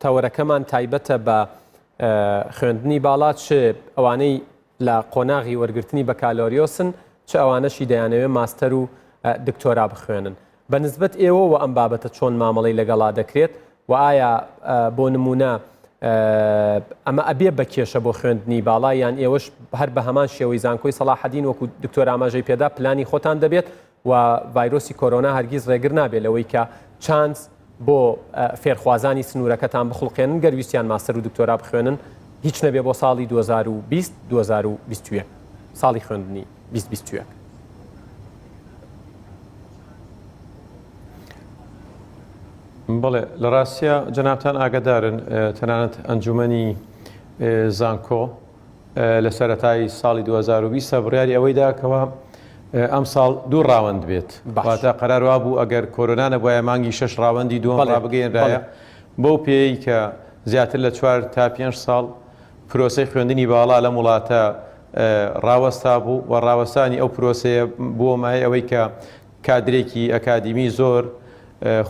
تەوەرەکەمان تایبەتە بە خوێندنی باڵا چ ئەوانەی لە قۆناغی وەرگرتنی بەکالۆریۆسن چ ئەوانەشی دەیانەوێت ماستەر و دکتۆرا بخوێنن بە نسبەت ئێوەوە ئەم بابەتە چۆن مامەڵەی لەگەڵا دەکرێت و ئایا بۆ نمونە ئەمە ئەبێ بە کێشە بۆ خوێندنی باڵا یان ئێوەش هەر بە هەمان شێوەی زانکۆی سەڵاحەدین وەکو دکتۆر ئاماژەی پێدا پلانی خۆتان دەبێت و ڤایرۆسی کۆرۆنا هەرگیز ڕێگر نابێت لەوەی کە چانس بۆ فێرخوازانی سنوورەکەتان بخوڵقێنن گەر ویستیان ماستەر و دکتۆرا بخوێنن هیچ نەبێ بۆ ساڵی 2020 2021 ساڵی خوێندنی 2021. بەڵێ لە ڕاستە جەنابتان ئاگدارن تەنانەت ئەنجومەنی زانکۆ لە سەرەتای ساڵی 2020 بڕیاری ئەوەی دا کەوا ئەمساڵ دوو ڕاوەند بێت واتە قەرار وابوو ئەگەر کۆرۆنا نەبوایە مانگی شەش ڕاوەندی دووەم ڕابگەیەنرایە بەو پێیەی کە زیاتر لە چوار تا پێنج ساڵ پرۆسەی خوێندنی باڵا لەم وڵاتە ڕاوەستا بوو و ڕاوەستانی ئەو پرۆسەیە بووە مایەی ئەوەی کە کادرێکی ئەکادیمی زۆر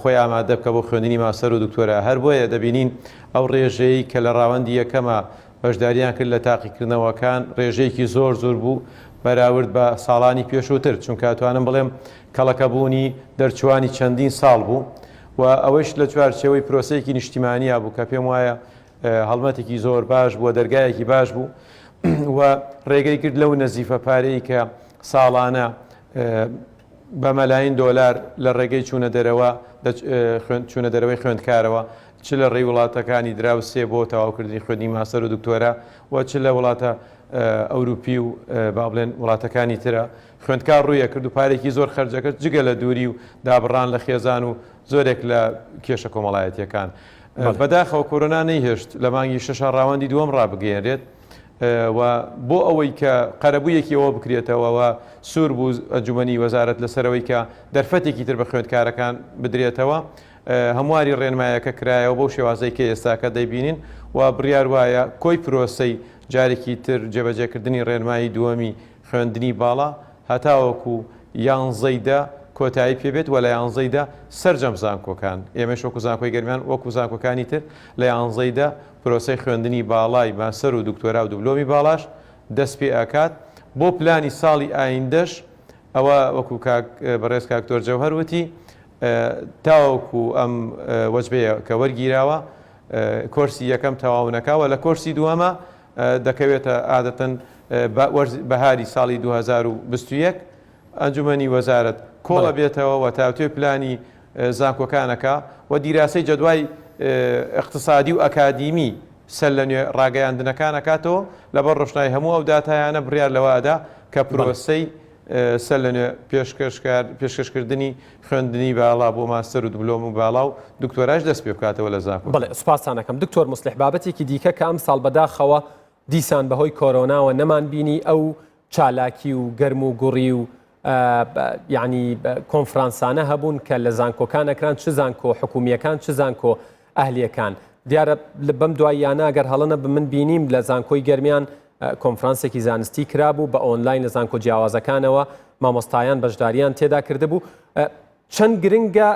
خۆی ئامادە بکە بۆ خوێندنی ماستەر و دکتۆرا هەر بۆیە دەبینین ئەو ڕێژەیەی کە لە ڕاوەندی یەکەمە بەشداریان کرد لە تاقیکردنەوەکان ڕێژەیەکی زۆر زۆر بوو بەراورد بە ساڵانی پێشووتر، چونکە ئەتوانم بڵێم کەڵەکەبوونی دەرچووانی چەندین ساڵ بوو و ئەوەیش لە چوارچێوەی پرۆسەیەکی نیشتیمانیا بوو کە پێم وایە هەڵمەتێکی زۆر باش بووە، دەرگایەکی باش بوو و ڕێگەی کرد لەو نەزیفە پارەی کە ساڵانە بە مەلاین دۆلار لە ڕێگەی چوونە دەرەوە چوونە دەرەوەی خوێندکارەوە چ لە ڕێی وڵاتەکانی دراوسێ بۆ تەواوکردنی خوێندنی ماستەر و دکتۆرا و چ لە وڵاتە ئەوروپی و با بڵێن وڵاتەکانی ترە خوێندکار ڕوویە کرد و پارێکی زۆر خەرجەکرد جگە لە دووری و دابڕان لە خێزان و زۆرێک لە کێشە کۆمەڵایەتیەکان. بەداخەوە کۆرۆنا نەیهێشت لە مانگی شەشا ڕاوەندی دووەم ڕابگەیەنرێت و بۆ ئەوەی کە قەرەبوویەکی ئەوە بکرێتەوە و سوور بوو ئەنجومەنی وەزارەت لەسەرەوەی کە دەرفەتێکی تر بە خوێندکارەکان بدرێتەوە هەمواری ڕێنمایەکە کرایەوە بەو شێوازەی کە ئێستاکە دەیبینین و بڕیار وایە کۆی پرۆسەی جارێکی تر جێبەجێکردنی ڕێنمایی دووەمی خوێندنی باڵا هەتاوەکو یانزەی دە کۆتایی پێبێت و لە یانزەی دە سەرجەم زانکۆکان ئێمەش وەکو زانکۆی گەرمیان وەکو زانکۆکانی تر لە یانزەی دە پرۆسەی خوێندنی باڵای ماستەر و دکتۆرا و دبلۆمی باڵاش دەست پێ ئەکات بۆ پلانی ساڵی ئایندەش ئەوە وەکو کاک بەڕێز کاک دکتۆر جەوهەر وتی تاوەکو ئەم وەجبەیە کە وەرگیراوە کۆرسی یەکەم تەواو نەکاوە لە کۆرسی دووەمە دەکەوێتە عادەتەن بەهاری ساڵی 2021 ئەنجومەنی وەزارەت کۆڵە بێتەوە و تاوتوێ پلانی زانکۆکانەکە و دیراسەی جەدوای اقتصادی و ئەکادیمی سەر لە نوێ ڕاگەیاندنەکان ئەکاتەوە لەبەر ڕۆشنایی هەموو ئەو داتایانە بڕیار لەوە ئەدا کە پرۆسەی سەر لە نوێ پێشکەشکار پێشکەشکردنی خوێندنی باڵا بۆ ماستەر و دبلۆم و باڵا و دکتۆراش دەست پێ بکاتەوە لە زانکۆ. بەڵێ سوپاستان ئەکەم دکتۆر موسلیح بابەتێکی دیکە کە ئەمساڵ بەداخەوە دیسان بەهۆی کۆرۆناوە نەمان بینی ئەو چالاکی و گەرم و گوڕی و یعنی کۆنفرانسانە هەبوون کە لە زانکۆکان ئەکران چ زانکۆ حکومیەکان چ زانکۆ ئەهلیەکان دیارە بەم دواییانە گەر هەڵە نەبم من بینیم لە زانکۆی گەرمیان. کۆنفرانسێکی زانستی کرابوو بە ئۆنلاین لە زانکۆ جیاوازەکانەوە مامۆستایان بەشداریان تێدا کردبوو. چەند گرنگە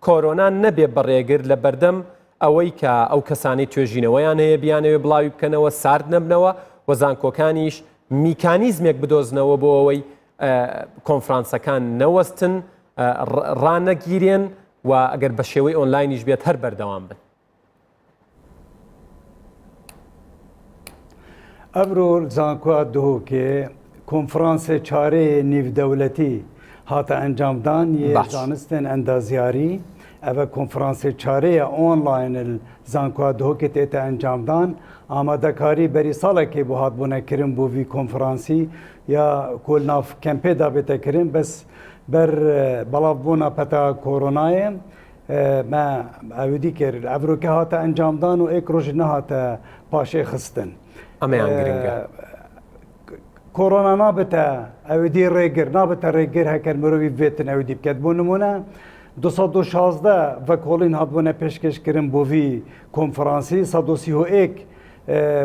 کۆرۆنا نەبێ بە ڕێگر لە بەردەم ئەوەی کە ئەو کەسانەی توێژینەوەیان هەیە بیانەوێ بڵاوی بکەنەوە سارد نەبنەوە و زانکۆکانیش میکانیزمێک بدۆزنەوە بۆ ئەوەی کۆنفرانسەکان نەوەستن ڕانەگیرێن و ئەگەر بە شێوەی ئۆنلاینیش بێت هەر بەردەوام بن. ئەمرۆ زانکۆ دهۆکێ کۆنفرانسێ چارەیێ نیڤدەولەتی هاتە ئەنجامدان یێ زانستێن ئەندازیاری ئەڤە کۆنفرانسێ چارەیە ئۆنلاین ال زانکۆ دهۆکێ تێتە ئەنجامدان ئامادەکاری بەری ساڵێکێ بۆ هاتبوونە کرن بۆ ڤی کۆنفرانسی یا کۆل ناف کەمپێ دا بێتە کرن بەس بەر بەڵاڤ بۆنا پەتا کۆرۆنایێ مە ئەودی کرد ئەڤرۆکە هاتە ئەنجامدان و ئێک ڕۆژ نەهاتە پاشێ خستن. ئەمەیان گرنگە. کۆرۆنا نابێتە ئەودی ڕێگر نابێتە ڕێگر هەکەر مرۆڤی بێتن ئەودی بکات بۆ نمونە 216 ڤەکۆڵین هاتبوونە پێشکەشکردن بۆ ڤی کۆنفرانسی 131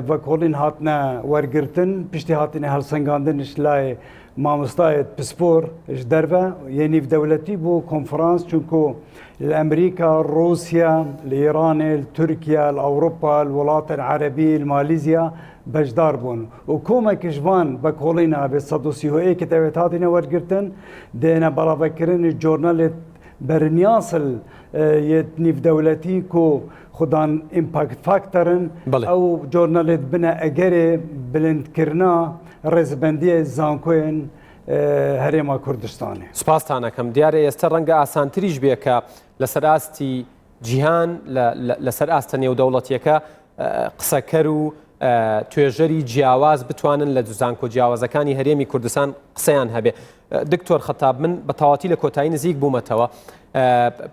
ڤەکۆڵین هاتنە وەرگرتن پشتی هاتنە هەڵسەنگاندنش لای مامۆستایەت پسپۆر ژ دەرڤە یە نیڤدەولەتی بوو کۆنفرانس چونکو لە ئەمریکا، ڕووسیا، لە ئیرانێ، لە تورکیا، لە ئەوروپا، لە وڵاتێن عەرەبی، لە مالیزیا بەشدار بوون و کۆمێک ژ ڤان ڤەکۆڵینا ڤێ 131 تەوێت هاتینە وەرگرتن دێنە بەڵاڤەکردن جۆرنەلێت بەرنیاسل یەت نیڤدەولەتی کو خودان impact factor ن ئەو جۆرنەلێت بنە ئەگەرێ بلندکردنا ڕێزبەندیە زانکۆێن هەرێما کوردستانێ. سوپاستان ئەکەم. دیارە ئێستە ڕەنگە ئاسانتریش بێ کە لەسەر ئاستی جیهان لەسەر ئاستە نێودەوڵەتیەکە قسەکەر و توێژەری جیاواز بتوانن لە زانکۆ جیاوازەکانی هەرێمی کوردستان قسەیان هەبێ. دکتۆر خەتاب من بە تەواتی لە کۆتایی نزیک بوومەتەوە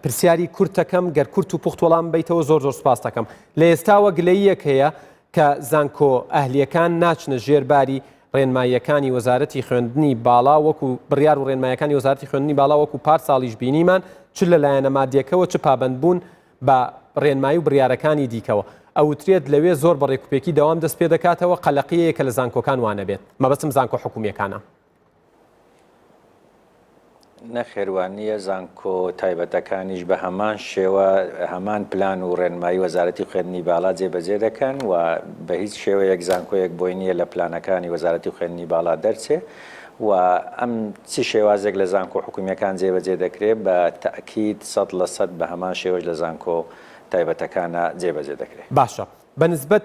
پرسیاری کورتەکەم گەر کورت و پوخت وەڵام بیتەوە زۆر زۆر سوپاس دەکەم. لە ئێستاوە گلەییەک هەیە کە زانکۆ ئەهلیەکان ناچنە ژێر باری ڕێنماییەکانی وەزارەتی خوێندنی باڵا وەکو بڕیار و ڕێنمایەکانی وەزارەتی خوێندنی باڵا وەکو پار ساڵیش بینیمان چ لە لایەنە مادیەکەوە چ پابەندبوون بە ڕێنمایی و بڕیارەکانی دیکەوە ئەوترێت لەوێ زۆر بە ڕێکوپێکی دەوام دەست پێ دەکاتەوە قەلەقیەیە کە لە زانکۆکان وانەبێت مەبەستم زانکۆ حکومیەکانە. نەخێر وانییە، زانکۆ تایبەتەکانیش بە هەمان شێوە هەمان پلان و ڕێنمایی وەزارەتی خوێندنی باڵا جێبەجێ دەکەن و بە هیچ شێوەیەک زانکۆیەک بۆی نییە لە پلانەکانی وەزارەتی خوێندنی باڵا دەرچێ و ئەم چ شێوازێک لە زانکۆ حکومییەکان جێبەجێ دەکرێ بە تەئکید 100% بە هەمان شێوەش لە زانکۆ تایبەتەکانا جێبەجێ دەکرێ. باشە بە نسبەت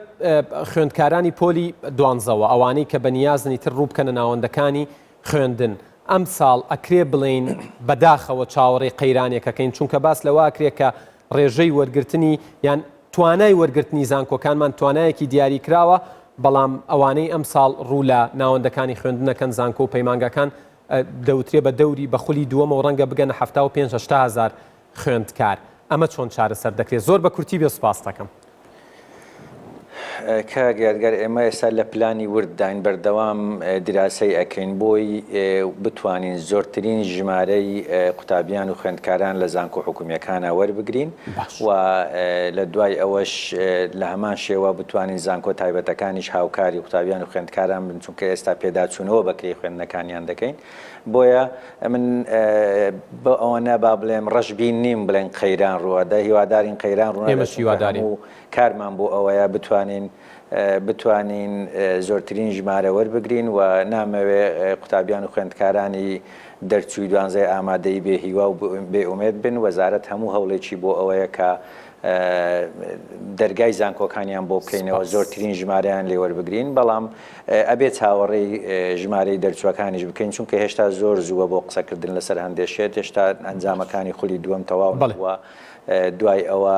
خوێندکارانی پۆلی دوانزەوە ئەوانەی کە بە نیازن ئیتر ڕوو بکەنە ناوەندەکانی خوێندن ئەمساڵ ئەکرێ بڵێین بەداخەوە چاوەڕێی قەیرانێک ئەکەین چونکە باس لەوە ئەکرێ کە ڕێژەی وەرگرتنی یان توانای وەرگرتنی زانکۆکانمان توانایەکی دیاری کراوە بەڵام ئەوانەی ئەمساڵ ڕوو لە ناوەندەکانی خوێندن ئەکەن زانکۆ و پەیمانگاکان دەوترێ بە دەوری بە خولی دووەمەوە ڕەنگە بگەنە 75 هەشتا هەزار خوێندکار ئەمە چۆن چارەسەر دەکرێت زۆر بە کورتی بێ سوپاست دەکەم. کاک یادگار ئێمە ئێستا لە پلانی ورد داین بەردەوام دیراسەی ئەکەین بۆی بتوانین زۆرترین ژمارەی قوتابیان و خوێندکاران لە زانکۆ حکومیەکانە وەربگرین و لە دوای ئەوەش لە هەمان شێوە بتوانین زانکۆ تایبەتەکانیش هاوکاری قوتابیان و خوێندکاران بن چونکە ئێستا پێداچوونەوە بە کرێی خوێندنەکانیان دەکەین بۆیە من بۆ ئەوەنە با بڵێم ڕەشبین نیم بڵێن قەیران ڕووەدە هیوادارین قەیران ڕوونەدات ئێمەش هیوادارین. هەموو کارمان بۆ ئەوەیە بتوانین بتوانین زۆرترین ژمارە وەربگرین و نامەوێ قوتابیان و خوێندکارانی دەرچووی دوانزەی ئامادەیی بێ هیوا و بێ ئومێد بن وەزارەت هەموو هەوڵێکی بۆ ئەوەیە کە دەرگای زانکۆکانیان بۆ بکەینەوە سپاس. زۆرترین ژمارەیان لێ وەربگرین بەڵام ئەبێ چاوەڕێی ژمارەی دەرچووەکانیش بکەین، چونکە هێشتا زۆر زووە بۆ قسەکردن لەسەر هەندێ شت، هێشتا ئەنجامەکانی خولی دووەم تەواو نەبووە، دوای ئەوە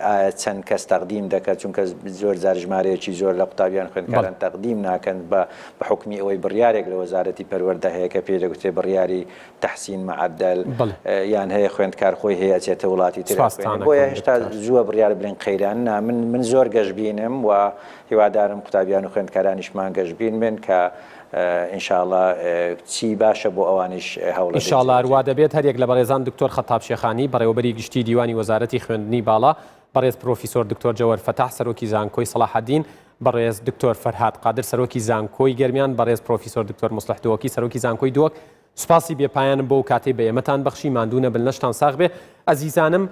ئایا چەند کەس تەقدیم دەکات، چونکە زۆر جار ژمارەیەکی زۆر لە قوتابیان خوێندکاران تەقدیم ناکەن بە حوکمی ئەوەی بڕیارێک لە وەزارەتی پەروەردە هەیە کە پێی دەگوترێ بڕیاری تەحسین معدل یان هەیە خوێندکار خۆی هەیە ئەچێتە وڵاتی تر ئەخوێنێ، بۆیە هێشتا زووە بڕیار بلێن قەیران نا، من زۆر گەشبینم و هیوادارم قوتابیان و خوێندکارانیشمان گەشبین بن کە ان شاء اللە چی باشە بۆ ئەوانیش هەوڵەدەین ان شاء اللە جێبەجێ هەروا دەبێت. هەریەک لە بەڕێزان دکتۆر خەتاب شێخانی، بەڕێوەبەری گشتیی دیوانی وەزارەتی خوێندنی باڵا، بەڕێز پرۆفیسۆر دکتۆر جەوەر فەتاح سەرۆکی زانکۆی سەڵاحەدین، بەڕێز دکتۆر فەرهاد قادر سەرۆکی زانکۆی گەرمیان، بەڕێز پرۆفیسۆر دکتۆر موسڵح دهۆکی سەرۆکی زانکۆی دهۆک، سوپاسی بێ پایانم بۆ کاتەی بە ئێمەتان بەخشی، ماندوو نەبن لەشتان ساغ بێ. ئەزیزانم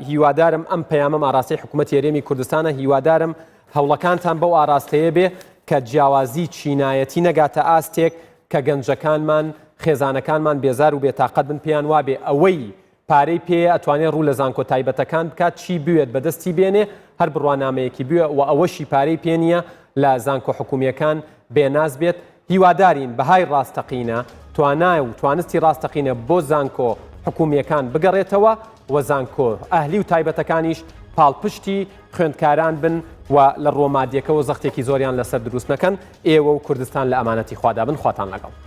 هیوادارم ئەم پەیامەم ئاراستەی حکوومەتی هەرێمی کوردستانە، هیوادارم هەوڵەکانتان بەو ئاراستەیە بێ کە جیاوازی چینایەتی نەگاتە ئاستێک کە گەنجەکانمان، خێزانەکانمان بێزار و بێتاقەت بن پێیان وابێ ئەوەی پارەی پێیە ئەتوانێ ڕوو لە زانکۆ تایبەتەکان بکات چی بوێت بەدەستی بێنێ هەر بڕوانامەیەکی بوێ وە ئەوەشی پارەی پێ نییە لە زانکۆ حکومییەکان بێناز بێت هیوادارین بەهای ڕاستەقینە توانا و توانستی ڕاستەقینە بۆ زانکۆ حکومییەکان بگەڕێتەوە و زانکۆ ئەهلی و تایبەتەکانیش پاڵپشتی خوێندکاران بن و لە ڕووە مادیەکەوە زەختێکی زۆریان لەسەر دروست نەکەن ئێوە و کوردستان لە ئەمانەتی خوادا بن خواتان لەگەڵ.